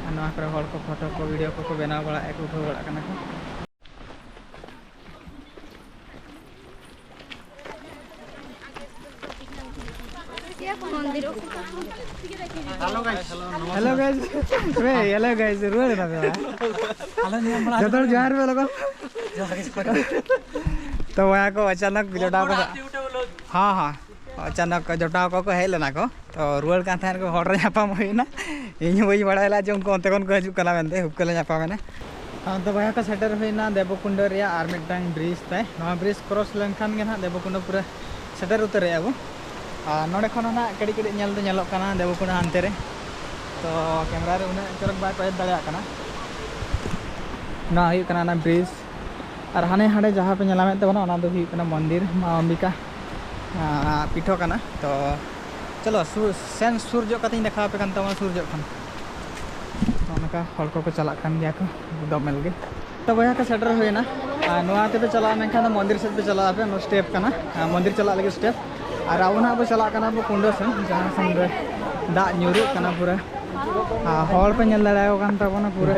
ᱟᱨ ᱱᱚᱣᱟ ᱠᱚᱨᱮ ᱦᱚᱲ ᱠᱚ ᱯᱷᱳᱴᱳ ᱠᱚ, ᱵᱷᱤᱰᱤᱭᱳ ᱠᱚᱠᱚ ᱵᱮᱱᱟᱣ ᱵᱟᱲᱟᱭᱮᱫᱼᱟ ᱠᱚ, ᱩᱴᱷᱟᱹᱣ ᱵᱟᱲᱟᱜ ᱠᱟᱱᱟ ᱠᱚ᱾ ᱦᱮᱞᱳ ᱜᱟᱭᱥ, ᱦᱮᱞᱳ ᱜᱟᱭᱥ, ᱨᱩᱣᱟᱹᱲ ᱮᱱᱟ ᱯᱮ ᱵᱟᱝ? ᱡᱚᱛᱚ ᱦᱚᱲ ᱡᱚᱦᱟᱨ ᱯᱮ ᱞᱚᱜᱚᱱ᱾ ᱛᱚ ᱵᱚᱭᱦᱟ ᱠᱚ ᱟᱪᱟᱱᱚᱠ ᱡᱚᱴᱟᱣ ᱠᱚ, ᱦᱮᱸ ᱦᱮᱸ, ᱟᱪᱟᱱᱚᱠ ᱡᱚᱴᱟᱣ ᱠᱚᱠᱚ ᱦᱮᱡ ᱞᱮᱱᱟ ᱠᱚ᱾ ᱛᱚ ᱨᱩᱣᱟᱹᱲ ᱠᱟᱱ ᱛᱟᱦᱮᱸᱫ ᱠᱚ, ᱦᱚᱨ ᱨᱮ ᱧᱟᱯᱟᱢ ᱦᱩᱭᱱᱟ᱾ ᱤᱧ ᱦᱚᱸ ᱵᱟᱹᱧ ᱵᱟᱲᱟᱭ ᱞᱮᱫᱟ ᱡᱮ ᱩᱱᱠᱩ ᱚᱱᱛᱮ ᱠᱷᱚᱱ ᱠᱚ ᱦᱤᱡᱩᱜ ᱠᱟᱱᱟ ᱢᱮᱱᱛᱮ, ᱦᱩᱯᱠᱟᱹ ᱞᱮ ᱧᱟᱯᱟᱢ ᱮᱱᱟ᱾ ᱟᱫᱚ ᱵᱚᱭᱦᱟ ᱠᱚ ᱥᱮᱴᱮᱨ ᱦᱩᱭᱱᱟ ᱫᱮᱵᱚᱠᱩᱱᱰᱚ ᱨᱮᱭᱟᱜ ᱟᱨ ᱢᱤᱫᱴᱟᱝ ᱵᱨᱤᱡᱽ ᱛᱟᱭ᱾ ᱱᱚᱣᱟ ᱵᱨᱤᱡᱽ ᱠᱨᱚᱥ ᱞᱮᱱᱠᱷᱟᱱ ᱜᱮ ᱱᱟᱦᱟᱜ ᱫᱮᱵᱚᱠᱩᱱᱰᱚ ᱯᱩᱨᱟᱹ ᱥᱮᱴᱮᱨ ᱩᱛᱟᱹᱨᱮᱜᱼᱟ ᱵᱚ᱾ ᱟᱨ ᱱᱚᱸᱰᱮ ᱠᱷᱚᱱ ᱦᱚᱸ ᱱᱟᱦᱟᱜ ᱠᱟᱹᱴᱤᱡ ᱠᱟᱹᱴᱤᱡ ᱧᱮᱞ ᱫᱚ ᱧᱮᱞᱚᱜ ᱠᱟᱱᱟ ᱫᱮᱵᱚᱠᱩᱱᱰᱚ ᱦᱟᱱᱛᱮ ᱨᱮ᱾ ᱛᱚ ᱠᱮᱢᱨᱟ ᱨᱮ ᱩᱱᱟᱹᱜ ᱪᱚᱨᱚᱠ ᱵᱟᱭ ᱠᱚᱭᱮᱫ ᱫᱟᱲᱮᱭᱟᱜ ᱠᱟᱱᱟ᱾ ᱱᱚᱣᱟ ᱦᱩᱭᱩᱜ ᱠᱟᱱᱟ ᱚᱱᱟ ᱵᱨᱤᱡᱽ᱾ ᱟᱨ ᱦᱟᱱᱮ ᱦᱟᱸᱰᱮ ᱡᱟᱦᱟᱸ ᱯᱮ ᱧᱮᱞᱟᱢᱮᱫ ᱛᱟᱵᱚᱱᱟ, ᱚᱱᱟ ᱫᱚ ᱦᱩᱭᱩᱜ ᱠᱟᱱᱟ ᱢᱚᱱᱫᱤᱨ ᱢᱟ ᱚᱢᱵᱤᱠᱟ, ᱟᱸ, ᱯᱤᱴᱷᱚ ᱠᱟᱱᱟ᱾ ᱛᱚ ᱪᱚᱞᱚ ᱥᱩᱨ, ᱥᱮᱱ ᱥᱩᱨ ᱧᱚᱜ ᱠᱟᱛᱮᱧ ᱫᱮᱠᱷᱟᱣ ᱟᱯᱮ ᱠᱟᱱ ᱛᱟᱵᱚᱱᱟ, ᱥᱩᱨ ᱧᱚᱜ ᱠᱷᱚᱱ᱾ ᱱᱚᱜᱼᱚ ᱱᱚᱝᱠᱟ ᱦᱚᱲ ᱠᱚᱠᱚ ᱪᱟᱞᱟᱜ ᱠᱟᱱ ᱜᱮᱭᱟ ᱠᱚ ᱫᱚᱢᱮᱞ ᱜᱮ᱾ ᱛᱚ ᱵᱚᱭᱦᱟ ᱠᱚ ᱥᱮᱴᱮᱨ ᱦᱩᱭᱱᱟ᱾ ᱟᱨ ᱱᱚᱣᱟ ᱛᱮᱯᱮ ᱪᱟᱞᱟᱜᱼᱟ ᱢᱮᱱᱠᱷᱟᱱ ᱫᱚ ᱢᱚᱱᱫᱤᱨ ᱥᱮᱫ ᱯᱮ ᱪᱟᱞᱟᱜᱼᱟ, ᱟᱯᱮ ᱱᱚᱣᱟ ᱥᱴᱮᱯ ᱠᱟᱱᱟ, ᱟᱨ ᱢᱚᱱᱫᱤᱨ ᱪᱟᱞᱟᱜ ᱞᱟᱹᱜᱤᱫ ᱥᱴᱮᱯ᱾ ᱟᱨ ᱟᱵᱚ ᱱᱟᱦᱟᱜ ᱵᱚ ᱪᱟᱞᱟᱜ ᱠᱟᱱᱟ ᱵᱚ ᱠᱩᱸᱰᱟᱹ ᱥᱮᱱ, ᱡᱟᱦᱟᱸ ᱥᱮᱱ ᱨᱮ ᱫᱟᱜ ᱧᱩᱨᱩᱜ ᱠᱟᱱᱟ ᱯᱩᱨᱟᱹ᱾ ᱟᱨ ᱦᱚᱲ ᱯᱮ ᱧᱮᱞ ᱫᱟᱲᱮᱭᱟᱠᱚ ᱠᱟᱱ ᱛᱟᱵᱚᱱᱟ ᱯᱩᱨᱟᱹ᱾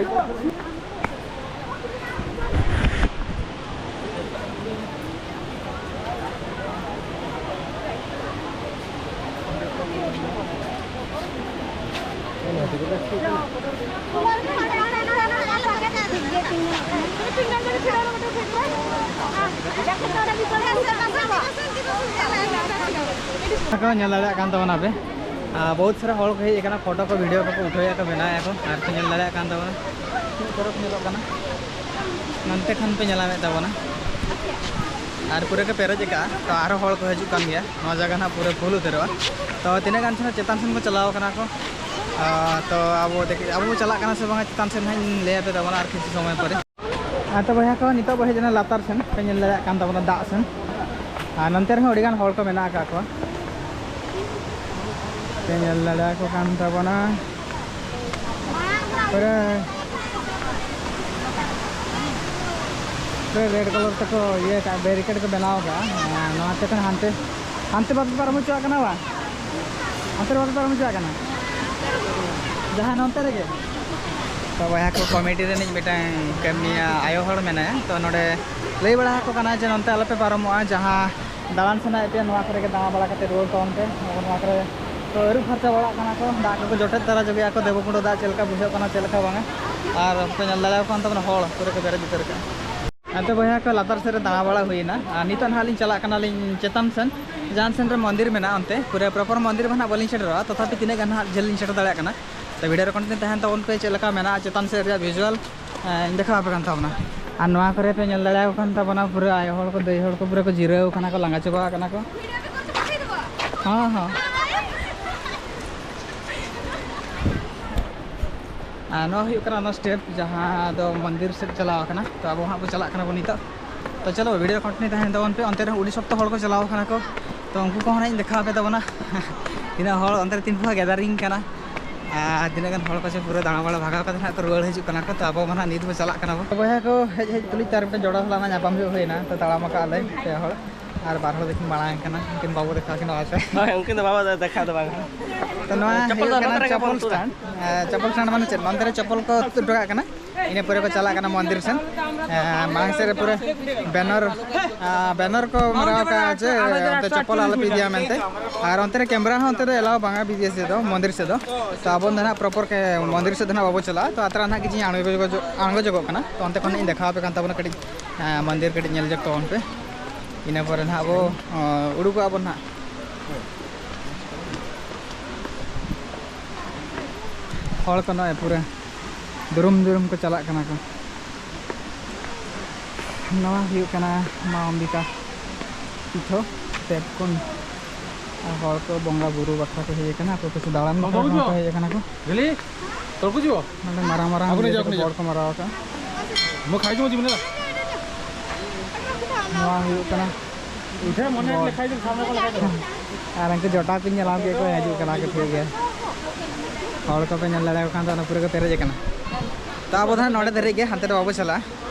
ᱠᱚ ᱧᱮᱞ ᱫᱟᱲᱮᱭᱟᱜ ᱠᱟᱱ ᱛᱟᱵᱚᱱᱟ ᱯᱮ, ᱟᱨ ᱵᱚᱦᱩᱛ ᱥᱟᱨᱟ ᱦᱚᱲ ᱠᱚ ᱦᱮᱡ ᱟᱠᱟᱱᱟ, ᱯᱷᱳᱴᱳ ᱠᱚ, ᱵᱷᱤᱰᱤᱭᱳ ᱠᱚᱠᱚ ᱩᱴᱷᱟᱹᱣᱮᱫᱼᱟ ᱠᱚ, ᱵᱮᱱᱟᱣᱮᱫᱼᱟ ᱠᱚ, ᱟᱨ ᱯᱮ ᱧᱮᱞ ᱫᱟᱲᱮᱭᱟᱜ ᱠᱟᱱ ᱛᱟᱵᱚᱱᱟ ᱛᱤᱱᱟᱹᱜ ᱪᱚᱨᱚᱠ ᱧᱮᱞᱚᱜ ᱠᱟᱱᱟ᱾ ᱱᱚᱱᱛᱮ ᱠᱷᱚᱱ ᱯᱮ ᱧᱮᱞᱟᱢᱮᱫ ᱛᱟᱵᱚᱱᱟ, ᱟᱨ ᱯᱩᱨᱟᱹ ᱠᱚ ᱯᱮᱨᱮᱡ ᱟᱠᱟᱫᱼᱟ᱾ ᱛᱚ ᱟᱨᱦᱚᱸ ᱦᱚᱲ ᱠᱚ ᱦᱤᱡᱩᱜ ᱠᱟᱱ ᱜᱮᱭᱟ, ᱱᱚᱣᱟ ᱡᱟᱭᱜᱟ ᱱᱟᱦᱟᱜ ᱯᱩᱨᱟᱹ ᱯᱷᱩᱞ ᱩᱛᱟᱹᱨᱚᱜᱼᱟ᱾ ᱛᱚ ᱛᱤᱱᱟᱹᱜ ᱜᱟᱱ ᱪᱚ ᱪᱮᱛᱟᱱ ᱥᱮᱱ ᱠᱚ ᱪᱟᱞᱟᱣ ᱠᱟᱱᱟ ᱠᱚ, ᱟᱨ ᱛᱚ ᱟᱵᱚ ᱫᱮᱠᱷ-, ᱟᱵᱚ ᱵᱚ ᱪᱟᱞᱟᱜ ᱠᱟᱱᱟ ᱥᱮ ᱵᱟᱝᱟ ᱪᱮᱛᱟᱱ ᱥᱮᱫ ᱦᱟᱸᱜ ᱤᱧ ᱞᱟᱹᱭ ᱟᱯᱮ ᱛᱟᱵᱚᱱᱟ ᱟᱨ ᱠᱤᱪᱷᱩ ᱥᱚᱢᱚᱭ ᱯᱚᱨᱮ᱾ ᱟᱨ ᱛᱚ ᱵᱚᱭᱦᱟ ᱠᱚ, ᱱᱤᱛᱚᱜ ᱵᱚ ᱦᱮᱡ ᱮᱱᱟ ᱞᱟᱛᱟᱨ ᱥᱮᱱ, ᱯᱮ ᱧᱮᱞ ᱫᱟᱲᱮᱭᱟᱜ ᱠᱟᱱ ᱛᱟᱵᱚᱱᱟ ᱫᱟᱜ ᱥᱮᱱ᱾ ᱟᱨ ᱱᱚᱱᱛᱮ ᱨᱮᱦᱚᱸ ᱟᱹᱰᱤᱜᱟᱱ ᱦᱚᱲ ᱠᱚ ᱢᱮᱱᱟᱜ ᱟᱠᱟᱫ ᱠᱚᱣᱟ, ᱯᱮ ᱧᱮᱞ ᱫᱟᱲᱮᱭᱟᱠᱚ ᱠᱟᱱ ᱛᱟᱵᱚᱱᱟ᱾ ᱯᱩᱨᱟᱹ, ᱯᱩᱨᱟᱹ ᱨᱮᱰ ᱠᱟᱞᱟᱨ ᱛᱮᱠᱚ ᱤᱭᱟᱹ ᱠᱟᱜᱼᱟ, ᱵᱮᱨᱤᱠᱮᱰ ᱠᱚ ᱵᱮᱱᱟᱣ ᱠᱟᱜᱼᱟ᱾ ᱟᱨ ᱱᱚᱣᱟ ᱛᱮ ᱠᱷᱟᱱ ᱦᱟᱱᱛᱮ, ᱦᱟᱱᱛᱮ ᱵᱟᱯᱮ ᱯᱟᱨᱚᱢ ᱦᱚᱪᱚᱣᱟᱜ ᱠᱟᱱᱟ ᱵᱟ? ᱦᱟᱱᱛᱮ ᱨᱮ ᱵᱟᱯᱮ ᱯᱟᱨᱚᱢ ᱦᱚᱪᱚᱣᱟᱜ ᱠᱟᱱᱟ? ᱡᱟᱦᱟᱸ ᱱᱚᱱᱛᱮ ᱨᱮᱜᱮ? ᱛᱚ ᱵᱚᱭᱦᱟ ᱠᱚ, ᱠᱚᱢᱤᱴᱤ ᱨᱤᱱᱤᱡ ᱢᱤᱫᱴᱟᱝ ᱠᱟᱹᱢᱤᱭᱟ ᱟᱭᱳ ᱦᱚᱲ ᱢᱮᱱᱟᱭᱟ, ᱛᱚ ᱱᱚᱰᱮ ᱞᱟᱹᱭ ᱵᱟᱲᱟ ᱟᱠᱚ ᱠᱟᱱᱟ ᱡᱮ ᱱᱚᱱᱛᱮ ᱟᱞᱚᱯᱮ ᱯᱟᱨᱚᱢᱚᱜᱼᱟ, ᱡᱟᱦᱟᱸ ᱫᱟᱬᱟᱱ ᱥᱟᱱᱟᱭᱮᱫ ᱯᱮᱭᱟ, ᱱᱚᱣᱟ ᱠᱚᱨᱮ ᱜᱮ ᱫᱟᱬᱟ ᱵᱟᱲᱟ ᱠᱟᱛᱮ ᱨᱩᱣᱟᱹᱲ ᱛᱟᱵᱚᱱ ᱯᱮ᱾ ᱟᱵᱚ ᱱᱚᱣᱟ ᱠᱚᱨᱮ ᱛᱚ ᱟᱹᱨᱩᱵ ᱯᱷᱟᱨᱪᱟ ᱵᱟᱲᱟᱜ ᱠᱟᱱᱟ ᱠᱚ, ᱫᱟᱜ ᱠᱚᱠᱚ ᱡᱚᱴᱮᱫ ᱛᱟᱨᱟ ᱡᱚᱜᱮᱜᱼᱟ ᱠᱚ, ᱫᱮᱵᱚᱠᱩᱸᱰᱟᱹ ᱫᱟᱜ ᱪᱮᱫ ᱞᱮᱠᱟ ᱵᱩᱡᱷᱟᱹᱜ ᱠᱟᱱᱟ, ᱪᱮᱫ ᱞᱮᱠᱟ ᱵᱟᱝᱟ᱾ ᱟᱨ ᱯᱮ ᱧᱮᱞ ᱫᱟᱲᱮᱭᱟᱠᱚ ᱠᱟᱱ ᱛᱟᱵᱚᱱᱟ ᱦᱚᱲ ᱯᱩᱨᱟᱹ ᱠᱚ ᱯᱮᱨᱮᱡ ᱩᱛᱟᱹᱨ ᱠᱟᱜᱼᱟ᱾ ᱟᱫᱚ ᱵᱚᱭᱦᱟ ᱠᱚ, ᱞᱟᱛᱟᱨ ᱥᱮᱫ ᱨᱮ ᱫᱟᱬᱟ ᱵᱟᱲᱟ ᱦᱩᱭᱱᱟ, ᱟᱨ ᱱᱤᱛᱚᱜ ᱱᱟᱦᱟᱜ ᱞᱤᱧ ᱪᱟᱞᱟᱜ ᱠᱟᱱᱟᱞᱤᱧ ᱪᱮᱛᱟᱱ ᱥᱮᱱ, ᱡᱟᱦᱟᱸ ᱥᱮᱱ ᱨᱮ ᱢᱚᱱᱫᱤᱨ ᱢᱮᱱᱟᱜᱼᱟ ᱚᱱᱛᱮ᱾ ᱯᱩᱨᱟᱹ ᱯᱨᱚᱯᱚᱨ ᱢᱚᱱᱫᱤᱨ ᱢᱟ ᱱᱟᱦᱟᱜ ᱵᱟᱹᱞᱤᱧ ᱥᱮᱴᱮᱨᱚᱜᱼᱟ, ᱛᱚᱛᱷᱟᱯᱤ ᱛᱤᱱᱟᱹᱜ ᱜᱟᱱ ᱱᱟᱦᱟᱜ ᱡᱷᱟᱹᱞ ᱞᱤᱧ ᱥᱮᱴᱮᱨ ᱫᱟᱲᱮᱭᱟᱜ ᱠᱟᱱᱟ᱾ ᱛᱚ ᱵᱷᱤᱰᱤᱭᱳ ᱨᱮ ᱠᱚᱱᱴᱤᱱᱤᱭᱩ ᱛᱟᱦᱮᱱ ᱛᱟᱵᱚᱱ ᱯᱮ, ᱪᱮᱫ ᱞᱮᱠᱟ ᱢᱮᱱᱟᱜᱼᱟ ᱪᱮᱛᱟᱱ ᱥᱮᱫ ᱨᱮᱭᱟᱜ ᱵᱷᱤᱡᱩᱣᱟᱞ, ᱮᱸ, ᱤᱧ ᱫᱮᱠᱷᱟᱣ ᱟᱯᱮ ᱠᱟᱱ ᱛᱟᱵᱚᱱᱟ᱾ ᱟᱨ ᱱᱚᱣᱟ ᱠᱚᱨᱮ ᱯᱮ ᱧᱮᱞ ᱫᱟᱲᱮᱭᱟᱠᱚ ᱠᱟᱱ ᱛᱟᱵᱚᱱᱟ, ᱯᱩᱨᱟᱹ ᱟᱭᱳ ᱦᱚᱲ ᱠᱚ, ᱫᱟᱹᱭ ᱦᱚᱲ ᱠᱚ ᱯᱩᱨᱟᱹ ᱠᱚ ᱡᱤᱨᱟᱹᱣ ᱠᱟᱱᱟ ᱠᱚ, ᱞᱟᱸᱜᱟ ᱪᱟᱵᱟ ᱠᱟᱱᱟ ᱠᱚ᱾ ᱦᱚᱸ, ᱦᱚᱸ᱾ ᱟᱨ ᱱᱚᱣᱟ ᱦᱩᱭᱩᱜ ᱠᱟᱱᱟ ᱚᱱᱟ ᱥᱴᱮᱯ ᱡᱟᱦᱟᱸ ᱫᱚ ᱢᱚᱱᱫᱤᱨ ᱥᱮᱫ ᱪᱟᱞᱟᱣ ᱠᱟᱱᱟ᱾ ᱛᱚ ᱟᱵᱚ ᱦᱟᱸᱜ ᱵᱚ ᱪᱟᱞᱟᱜ ᱠᱟᱱᱟ ᱵᱚ ᱱᱤᱛᱚᱜ᱾ ᱛᱚ ᱪᱚᱞᱚ, ᱵᱷᱤᱰᱤᱭᱳ ᱨᱮ ᱠᱚᱱᱴᱤᱱᱤᱭᱩ ᱛᱟᱦᱮᱱ ᱛᱟᱵᱚᱱ ᱯᱮ᱾ ᱚᱱᱛᱮ ᱨᱮᱦᱚᱸ ᱟᱹᱰᱤ ᱥᱚᱠᱛᱚ ᱦᱚᱲ ᱠᱚ ᱪᱟᱞᱟᱣ ᱠᱟᱱᱟ ᱠᱚ, ᱛᱚ ᱩᱱᱠᱩ ᱠᱚᱦᱚᱸ ᱦᱟᱸᱜ ᱤᱧ ᱫᱮᱠᱷᱟᱣ ᱟᱯᱮ ᱛᱟᱵᱚᱱᱟ᱾ ᱛᱤᱱᱟᱹᱜ ᱦᱚᱲ ᱚᱱᱛᱮ ᱨᱮ ᱛᱤᱱ ᱯᱩᱨᱟ ᱜᱮᱫᱟᱨᱤᱝ ᱠᱟᱱᱟ᱾ ᱟᱨ ᱛᱤᱱᱟᱹᱜ ᱜᱟᱱ ᱦᱚᱲ ᱠᱚ ᱪᱚ ᱯᱩᱨᱟᱹ ᱫᱟᱬᱟ ᱵᱟᱲᱟ ᱵᱷᱟᱜᱟᱣ ᱠᱟᱛᱮ ᱦᱟᱸᱜ ᱠᱚ ᱨᱩᱣᱟᱹᱲ ᱦᱤᱡᱩᱜ ᱠᱟᱱᱟ ᱠᱚ᱾ ᱛᱚ ᱟᱵᱚ ᱢᱟ ᱦᱟᱸᱜ ᱱᱤᱛ ᱵᱚ ᱪᱟᱞᱟᱜ ᱠᱟᱱᱟ ᱵᱚ᱾ ᱵᱚᱭᱦᱟ ᱠᱚ ᱦᱮᱡ ᱦᱮᱡ ᱛᱩᱞᱩᱡ ᱛᱟᱨ ᱢᱤᱫᱴᱮᱱ ᱡᱚᱲᱟ ᱥᱟᱞᱟᱜ ᱢᱟ ᱧᱟᱯᱟᱢ ᱦᱩᱭᱩᱜ ᱦᱩᱭᱱᱟ᱾ ᱛᱚ ᱛᱟᱲᱟᱢ ᱟᱠᱟᱫ ᱞᱮ ᱯᱮ ᱦᱚᱲ, ᱟᱨ ᱵᱟᱨ ᱦᱚᱲ ᱫᱚᱠᱤᱱ ᱢᱟᱲᱟᱝ ᱠᱟᱱᱟ, ᱩᱱᱠᱤᱱ ᱵᱟᱵᱚ ᱫᱮᱠᱷᱟᱣ ᱠᱤᱱᱟ ᱟᱨ ᱥᱮ᱾ ᱦᱳᱭ, ᱩᱱᱠᱤᱱ ᱫᱚ ᱵᱟᱵᱟ ᱫᱮᱠᱷᱟᱣ ᱫᱚ ᱵᱟᱝ ᱠᱟᱱᱟ᱾ ᱛᱚ ᱱᱚᱣᱟ ᱪᱚᱯᱚᱞ ᱦᱩᱭᱩᱜ ᱫᱚ ᱠᱟᱱᱟ ᱱᱚᱛᱮ ᱨᱮᱜᱮ ᱪᱚᱯᱚᱞ ᱵᱚᱱ ᱛᱩᱫᱟ᱾ ᱥᱴᱮᱱᱰ᱾ ᱮ, ᱪᱚᱯᱚᱞ ᱥᱴᱮᱱᱰ ᱢᱟᱱᱮ ᱪᱮᱫ? ᱱᱚᱱᱛᱮ ᱨᱮ ᱪᱚᱯᱚᱞ ᱠᱚ ᱛᱩᱫ ᱦᱚᱴᱚ ᱠᱟᱜ ᱠᱟᱱᱟ, ᱤᱱᱟᱹ ᱯᱚᱨᱮ ᱠᱚ ᱪᱟᱞᱟᱜ ᱠᱟᱱᱟ ᱢᱚᱱᱫᱤᱨ ᱥᱮᱱ᱾ ᱮ, ᱢᱟᱲᱟᱝ ᱥᱮᱫ ᱨᱮ ᱯᱩᱨᱟᱹ ᱵᱮᱱᱟᱨ, ᱟ, ᱵᱮᱱᱟᱨ ᱠᱚ ᱢᱟᱨᱟᱣ ᱠᱟᱜᱼᱟ ᱡᱮ ᱚᱱᱛᱮ ᱪᱚᱯᱚᱞ ᱟᱞᱚᱯᱮ ᱤᱫᱤᱭᱟ ᱢᱮᱱᱛᱮ᱾ ᱟᱨ ᱚᱱᱛᱮ ᱨᱮ ᱠᱮᱢᱮᱨᱟ ᱦᱚᱸ ᱚᱱᱛᱮ ᱫᱚ ᱮᱞᱟᱣ ᱵᱟᱝᱟ, ᱵᱤᱫᱮᱥ ᱥᱮᱫ ᱫᱚ, ᱢᱚᱱᱫᱤᱨ ᱥᱮᱫ ᱫᱚ᱾ ᱛᱚ ᱟᱵᱚ ᱫᱚ ᱱᱟᱦᱟᱜ ᱯᱨᱚᱯᱚᱨ ᱠᱮ-, ᱢᱚᱱᱫᱤᱨ ᱥᱮᱫ ᱫᱚ ᱱᱟᱦᱟᱜ ᱵᱟᱵᱚ ᱪᱟᱞᱟᱜᱼᱟ᱾ ᱛᱚ ᱟᱛᱨᱟ ᱱᱟᱦᱟᱜ ᱠᱤᱪᱷᱩ ᱟᱬᱜᱚ, ᱟᱬᱜᱚ ᱡᱚᱜᱚᱜ ᱠᱟᱱᱟ᱾ ᱛᱚ ᱚᱱᱛᱮ ᱠᱷᱚᱱ ᱤᱧ ᱫᱮᱠᱷᱟᱣ ᱟᱯᱮ ᱠᱟᱱ ᱛᱟᱵᱚᱱᱟ ᱠᱟᱹᱴᱤᱡ, ᱮ, ᱢᱚᱱᱫᱤᱨ ᱠᱟᱹᱴᱤᱡ ᱧᱮᱞ ᱡᱚᱜ ᱛᱟᱵᱚᱱ ᱯᱮ᱾ ᱤᱱᱟᱹ ᱯᱚᱨᱮ ᱱᱟᱦᱟᱜ ᱵᱚ, ᱚ, ᱩᱰᱩᱠᱚᱜᱼᱟ ᱵᱚᱱ ᱱᱟᱦᱟᱜ᱾ ᱦᱚᱲ ᱠᱚ ᱱᱚᱜᱼᱚᱭ ᱯᱩᱨᱟᱹ ᱫᱩᱨᱩᱢ ᱫᱩᱨᱩᱢ ᱠᱚ ᱪᱟᱞᱟᱜ ᱠᱟᱱᱟ ᱠᱚ᱾ ᱱᱚᱣᱟ ᱦᱩᱭᱩᱜ ᱠᱟᱱᱟ ᱢᱟ ᱚᱢᱵᱤᱠᱟ ᱯᱤᱴᱷᱟᱹ ᱫᱮᱵᱽᱠᱩᱱᱰ᱾ ᱦᱚᱲ ᱠᱚ ᱵᱚᱸᱜᱟ ᱵᱩᱨᱩ ᱵᱟᱠᱷᱨᱟ ᱠᱚ ᱦᱮᱡ ᱟᱠᱟᱱᱟ, ᱚᱠᱚᱭ ᱠᱚ ᱪᱚ ᱫᱟᱬᱟᱱ ᱵᱟᱠᱷᱨᱟ ᱠᱚ ᱦᱮᱡ ᱟᱠᱟᱱᱟ ᱠᱚ᱾ ᱜᱮᱞᱤ, ᱛᱚᱨᱠᱚ ᱡᱩᱣᱟ? ᱱᱚᱰᱮ ᱢᱟᱨᱟᱝ ᱢᱟᱨᱟᱝ ᱟᱵᱚ ᱱᱤᱡᱮ, ᱤᱭᱟᱹ ᱟᱵᱚ ᱠᱚ ᱱᱤᱡᱮ᱾ ᱵᱚᱲ ᱠᱚ ᱢᱟᱨᱟᱣ ᱟᱠᱟᱫᱼᱟ᱾ ᱢᱚ ᱠᱷᱟᱡ ᱢᱚ ᱡᱤᱵᱤᱱ ᱫᱟ᱾ ᱱᱚᱣᱟ ᱦᱩᱭᱩᱜ ᱠᱟᱱᱟ ᱤᱴᱷᱮ ᱢᱚᱱᱮ ᱵᱚᱲ᱾ ᱞᱮᱠᱷᱟᱡ ᱫᱚ ᱥᱟᱢᱱᱮ ᱠᱚ ᱞᱮᱠᱷᱟᱡ ᱫᱚ᱾ ᱟᱨ ᱩᱱᱠᱩ ᱡᱚᱴᱟᱣ ᱠᱚᱧ ᱧᱮᱞ ᱧᱟᱢ ᱠᱮᱫ ᱠᱚᱣᱟ, ᱦᱤᱡᱩᱜ ᱠᱟᱱᱟ ᱠᱚ, ᱴᱷᱤᱠ ᱜᱮᱭᱟ᱾ ᱦᱚᱲ ᱠᱚᱯᱮ ᱧᱮᱞ ᱫᱟᱲᱮᱭᱟᱠᱚ ᱠᱷᱟᱱ ᱫᱚ ᱚᱱᱟ ᱯᱩᱨᱟᱹ ᱠᱚ ᱯᱮᱨᱮᱡ ᱟᱠᱟᱱᱟ᱾ ᱛᱚ ᱟᱵᱚ ᱫᱚ ᱦᱟᱸᱜ ᱱᱚᱰᱮ ᱫᱷᱟᱹᱨᱤᱡ ᱜᱮ, ᱦᱟᱱᱛᱮ ᱫᱚ ᱵᱟᱵᱚ ᱪᱟᱞᱟᱜᱼᱟ᱾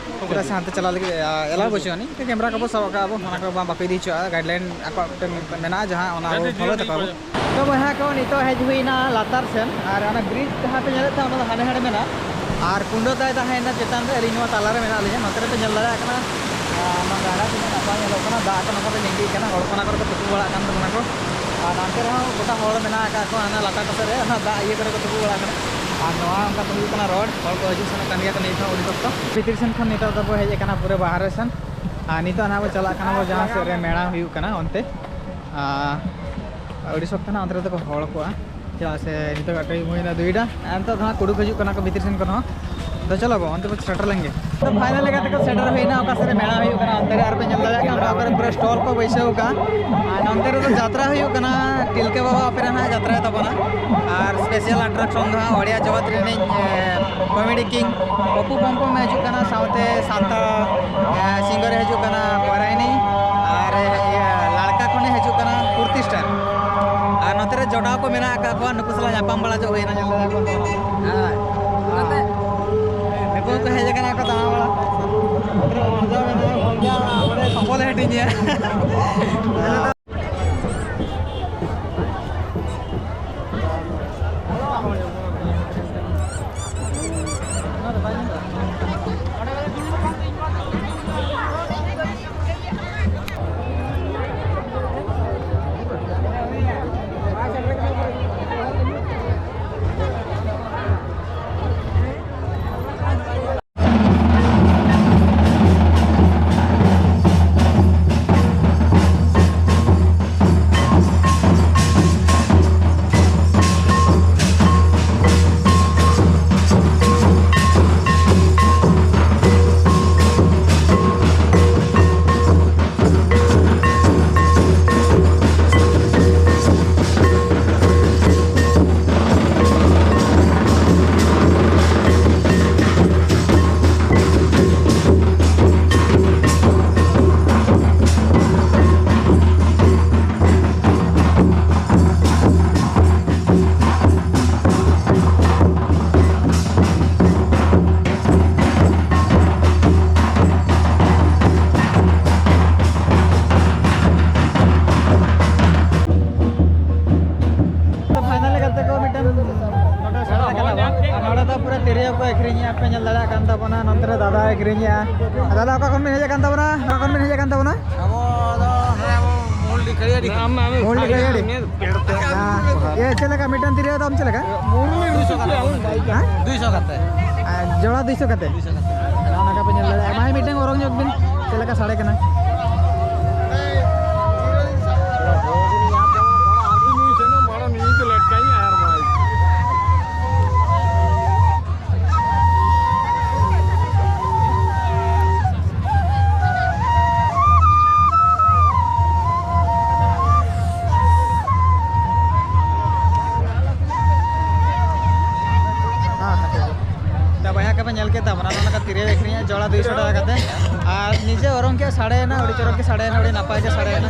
ᱪᱮᱫᱟᱜ ᱥᱮ ᱦᱟᱱᱛᱮ ᱪᱟᱞᱟᱣ ᱞᱟᱹᱜᱤᱫ, ᱟ, ᱮᱞᱟᱣ ᱵᱟᱹᱪᱩᱜ ᱟᱹᱱᱤᱡ᱾ ᱠᱮᱢᱮᱨᱟ ᱠᱚᱵᱚ ᱥᱟᱵ ᱟᱠᱟᱫᱼᱟ ᱵᱚ, ᱚᱱᱟ ᱠᱚ ᱵᱟᱝ ᱵᱟᱠᱚ ᱤᱫᱤ ᱦᱚᱪᱚᱣᱟᱜᱼᱟ᱾ ᱜᱟᱭᱤᱰᱞᱟᱭᱤᱱ ᱟᱠᱚᱣᱟᱜ ᱢᱤᱫᱴᱮᱱ ᱢᱮᱱᱟᱜᱼᱟ, ᱡᱟᱦᱟᱸ ᱚᱱᱟ ᱟᱵᱚ ᱯᱷᱚᱞᱳᱭ ᱛᱟᱠᱚᱣᱟ ᱵᱚ᱾ ᱛᱚ ᱵᱚᱭᱦᱟ ᱠᱚ, ᱱᱤᱛᱚᱜ ᱦᱮᱡ ᱦᱩᱭᱱᱟ ᱞᱟᱛᱟᱨ ᱥᱮᱱ, ᱟᱨ ᱚᱱᱟ ᱵᱨᱤᱡᱽ ᱡᱟᱦᱟᱸ ᱯᱮ ᱧᱮᱞᱮᱫ ᱛᱟᱦᱮᱸ, ᱚᱱᱟ ᱫᱚ ᱦᱟᱸᱰᱮ ᱦᱟᱸᱰᱮ ᱢᱮᱱᱟᱜᱼᱟ, ᱟᱨ ᱠᱩᱸᱰᱟᱹ ᱛᱟᱭ ᱛᱟᱦᱮᱸᱭᱮᱱᱟ ᱪᱮᱛᱟᱱ ᱨᱮ, ᱟᱹᱞᱤᱧ ᱱᱚᱣᱟ ᱛᱟᱞᱟ ᱨᱮ ᱢᱮᱱᱟᱜ ᱞᱤᱧᱟ᱾ ᱱᱚᱛᱮ ᱨᱮᱯᱮ ᱧᱮᱞ ᱫᱟᱲᱮᱭᱟᱜ ᱠᱟᱱᱟ, ᱟᱨ ᱚᱱᱟ ᱜᱟᱰᱟ ᱛᱤᱱᱟᱹᱜ ᱱᱟᱯᱟᱭ ᱧᱮᱞᱚᱜ ᱠᱟᱱᱟ, ᱫᱟᱜ ᱠᱚ ᱱᱚᱝᱠᱟ ᱛᱮ ᱞᱤᱸᱜᱤᱜ ᱠᱟᱱᱟ, ᱦᱚᱲ ᱠᱚ ᱚᱱᱟ ᱠᱚᱨᱮ ᱠᱚ ᱛᱩᱯᱩ ᱵᱟᱲᱟᱜ ᱠᱟᱱ ᱛᱟᱵᱚᱱᱟ ᱠᱚ᱾ ᱟᱨ ᱱᱟᱱᱛᱮ ᱨᱮᱦᱚᱸ ᱜᱚᱴᱟ ᱦᱚᱲ ᱢᱮᱱᱟᱜ ᱟᱠᱟᱫ ᱠᱚᱣᱟ, ᱦᱟᱱᱟ ᱞᱟᱛᱟᱨ ᱠᱚ ᱥᱮᱫ ᱨᱮ ᱚᱱᱟ ᱫᱟᱜ ᱤᱭᱟᱹ ᱠᱚᱨᱮ ᱠᱚ ᱛᱩᱯᱩ ᱵᱟᱲᱟᱜ ᱠᱟᱱᱟ᱾ ᱟᱨ ᱱᱚᱣᱟ ᱚᱱᱠᱟ ᱛᱮ ᱦᱩᱭᱩᱜ ᱠᱟᱱᱟ ᱨᱳᱰ, ᱦᱚᱲ ᱠᱚ ᱦᱤᱡᱩᱜ ᱥᱮᱱᱚᱜ ᱠᱟᱱ ᱜᱮᱭᱟ ᱠᱚ ᱱᱤᱛ ᱦᱚᱸ ᱟᱹᱰᱤ ᱥᱚᱠᱛᱚ᱾ ᱵᱷᱤᱛᱤᱨ ᱥᱮᱱ ᱠᱷᱚᱱ ᱱᱤᱛᱚᱜ ᱫᱚᱵᱚ ᱦᱮᱡ ᱟᱠᱟᱱᱟ ᱯᱩᱨᱟᱹ ᱵᱟᱦᱨᱮ ᱥᱮᱱ, ᱟᱨ ᱱᱤᱛᱚᱜ ᱱᱟᱦᱟᱜ ᱵᱚ ᱪᱟᱞᱟᱜ ᱠᱟᱱᱟ ᱵᱚ ᱡᱟᱦᱟᱸ ᱥᱮᱫ ᱨᱮ ᱢᱮᱞᱟ ᱦᱩᱭᱩᱜ ᱠᱟᱱᱟ ᱚᱱᱛᱮ᱾ ᱟᱨ ᱟᱹᱰᱤ ᱥᱚᱠᱛᱚ ᱱᱟᱦᱟᱜ ᱚᱱᱛᱮ ᱨᱮᱫᱚ ᱠᱚ ᱦᱚᱲ ᱠᱚᱜᱼᱟ, ᱪᱮᱫᱟᱜ ᱥᱮ ᱱᱤᱛᱚᱜ ᱴᱟᱭᱤᱢ ᱦᱩᱭᱱᱟ ᱫᱩᱭᱴᱟ᱾ ᱟᱨ ᱱᱤᱛᱚᱜ ᱫᱚ ᱦᱟᱸᱜ ᱠᱩᱰᱩᱠ ᱦᱤᱡᱩᱜ ᱠᱟᱱᱟ ᱠᱚ ᱵᱷᱤᱛᱤᱨ ᱥᱮᱱ ᱠᱷᱚᱱ ᱦᱚᱸ᱾ ᱛᱚ ᱪᱚᱞᱚ ᱵᱚ, ᱚᱱᱛᱮ ᱵᱚ ᱥᱮᱴᱮᱨ ᱞᱮᱱ ᱜᱮ᱾ ᱛᱚ ᱯᱷᱟᱭᱱᱟᱞ ᱞᱮᱠᱟ ᱛᱮᱠᱚ ᱥᱮᱴᱮᱨ ᱦᱩᱭᱱᱟ ᱚᱠᱟ ᱥᱮᱫ ᱨᱮ ᱢᱮᱞᱟ ᱦᱩᱭᱩᱜ ᱠᱟᱱᱟ, ᱚᱱᱛᱮ ᱨᱮ ᱟᱨ ᱯᱮ ᱧᱮᱞ ᱫᱟᱲᱮᱭᱟᱜ ᱠᱟᱱᱟ ᱚᱠᱟ ᱠᱚᱨᱮ ᱯᱩᱨᱟᱹ ᱥᱴᱚᱞ ᱠᱚ ᱵᱟᱹᱭᱥᱟᱹᱣ ᱟᱠᱟᱫᱼᱟ᱾ ᱟᱨ ᱱᱚᱱᱛᱮ ᱨᱮᱫᱚ ᱡᱟᱛᱨᱟ ᱦᱩᱭᱩᱜ ᱠᱟᱱᱟ, ᱛᱤᱞᱠᱟᱹ ᱵᱟᱵᱟ ᱚᱯᱮᱨᱟ ᱱᱟᱦᱟᱜ ᱡᱟᱛᱨᱟᱭ ᱛᱟᱵᱚᱱᱟ᱾ ᱟᱨ ᱥᱯᱮᱥᱟᱞ ᱟᱴᱨᱟᱠᱥᱚᱱ ᱫᱚ ᱦᱟᱸᱜ ᱚᱲᱤᱭᱟ ᱡᱚᱜᱚᱛ ᱨᱤᱱᱤᱡ, ᱮ, ᱠᱚᱢᱮᱰᱤ ᱠᱤᱝ ᱯᱚᱯᱩ ᱯᱚᱢᱯᱚᱢ ᱮ ᱦᱤᱡᱩᱜ ᱠᱟᱱᱟ, ᱥᱟᱶᱛᱮ ᱥᱟᱱᱛᱟᱲ, ᱮ, ᱥᱤᱝᱜᱟᱨ ᱮ ᱦᱤᱡᱩᱜ ᱠᱟᱱᱟ ᱯᱚᱨᱟᱭᱱᱤ, ᱟᱨ, ᱮ, ᱤᱭᱟᱹ, ᱞᱟᱲᱠᱟ ᱠᱷᱚᱱᱮ ᱦᱤᱡᱩᱜ ᱠᱟᱱᱟ ᱯᱩᱨᱛᱤ ᱥᱴᱟᱨ᱾ ᱟᱨ ᱱᱚᱛᱮ ᱨᱮ ᱡᱚᱴᱟᱣ ᱠᱚ ᱢᱮᱱᱟᱜ ᱟᱠᱟᱫ ᱠᱚᱣᱟ, ᱱᱩᱠᱩ ᱥᱟᱞᱟᱜ ᱧᱟᱯᱟᱢ ᱵᱟᱲᱟ ᱪᱚ ᱦᱩᱭᱱᱟ, ᱧᱮᱞ ᱫᱟᱲᱮᱭᱟᱠᱚ ᱠᱟᱱᱟ᱾ ᱦᱳᱭ᱾ ᱱᱩᱠᱩ ᱦᱚᱸᱠᱚ ᱦᱮᱡ ᱟᱠᱟᱱᱟ ᱠᱚ ᱫᱟᱬᱟ ᱵᱟᱲᱟ᱾ ᱱᱚᱛᱮ ᱨᱮ ᱢᱚᱡᱟ ᱢᱮᱱᱟᱜᱼᱟ, ᱢᱚᱡᱟ ᱵᱚᱞᱮ ᱥᱚᱢᱵᱚᱞ ᱦᱟᱹᱴᱤᱧᱟ᱾ ᱟᱹᱠᱷᱨᱤᱧᱮᱜᱼᱟ ᱯᱮ, ᱧᱮᱞ ᱫᱟᱲᱮᱭᱟᱜ ᱠᱟᱱ ᱛᱟᱵᱚᱱᱟ, ᱱᱚᱱᱛᱮ ᱨᱮ ᱫᱟᱫᱟ ᱟᱹᱠᱷᱨᱤᱧᱮᱜᱼᱟ᱾ ᱫᱟᱫᱟ, ᱚᱠᱟ ᱠᱷᱚᱱ ᱵᱤᱱ ᱦᱮᱡ ᱟᱠᱟᱱ ᱛᱟᱵᱚᱱᱟ? ᱚᱠᱟ ᱠᱷᱚᱱ ᱵᱤᱱ ᱦᱮᱡ ᱟᱠᱟᱱ ᱛᱟᱵᱚᱱᱟ? ᱟᱵᱚ ᱫᱚ ᱱᱚᱰᱮ ᱟᱵᱚ ᱢᱩᱞᱰᱤ ᱠᱷᱟᱹᱲᱤᱭᱟᱹᱰᱤ ᱠᱷᱚᱱ᱾ ᱢᱩᱞᱰᱤ ᱠᱷᱟᱹᱲᱤᱭᱟᱹᱰᱤ᱾ ᱟᱨ ᱤᱭᱟᱹ, ᱪᱮᱫ ᱞᱮᱠᱟ ᱢᱤᱫᱴᱟᱝ ᱛᱤᱨᱭᱳ ᱫᱟᱢ ᱪᱮᱫ ᱞᱮᱠᱟ? ᱫᱩᱭᱥᱚ ᱠᱟᱛᱮ᱾ ᱦᱮᱸ? ᱫᱩᱭᱥᱚ ᱠᱟᱛᱮ᱾ ᱟᱨ ᱡᱚᱲᱟ ᱫᱩᱭᱥᱚ ᱠᱟᱛᱮ? ᱫᱩᱭᱥᱚ ᱠᱟᱛᱮ᱾ ᱚᱱᱟ ᱠᱚᱯᱮ ᱧᱮᱞ ᱫᱟᱲᱮᱭᱟᱜᱼᱟ᱾ ᱢᱟ, ᱢᱤᱫᱴᱟᱝ ᱚᱨᱚᱝ ᱧᱚᱜ ᱵᱤᱱ, ᱪᱮᱫ ᱞᱮᱠᱟ ᱥᱟᱰᱮ ᱠᱟᱱᱟ? ᱦᱮᱸ, ᱦᱮᱸ, ᱴᱷᱤᱠ ᱜᱮᱭᱟ᱾ ᱛᱚ ᱵᱚᱭᱦᱟ ᱠᱚᱯᱮ ᱧᱮᱞ ᱠᱮᱫ ᱛᱟᱵᱚᱱᱟ, ᱱᱚᱜᱼᱚ ᱱᱚᱝᱠᱟ ᱛᱤᱨᱭᱳ ᱟᱹᱠᱷᱨᱤᱧᱟ, ᱡᱚᱲᱟ ᱫᱩᱭᱥᱚ ᱴᱟᱠᱟ ᱠᱟᱛᱮ᱾ ᱟᱨ ᱱᱤᱡᱮ ᱚᱨᱚᱝ ᱠᱮᱫ, ᱥᱟᱰᱮᱭᱮᱱᱟ, ᱟᱹᱰᱤ ᱪᱚᱨᱚᱠ ᱜᱮ ᱥᱟᱰᱮᱭᱮᱱᱟ, ᱟᱹᱰᱤ ᱱᱟᱯᱟᱭ ᱜᱮ ᱥᱟᱰᱮᱭᱮᱱᱟ᱾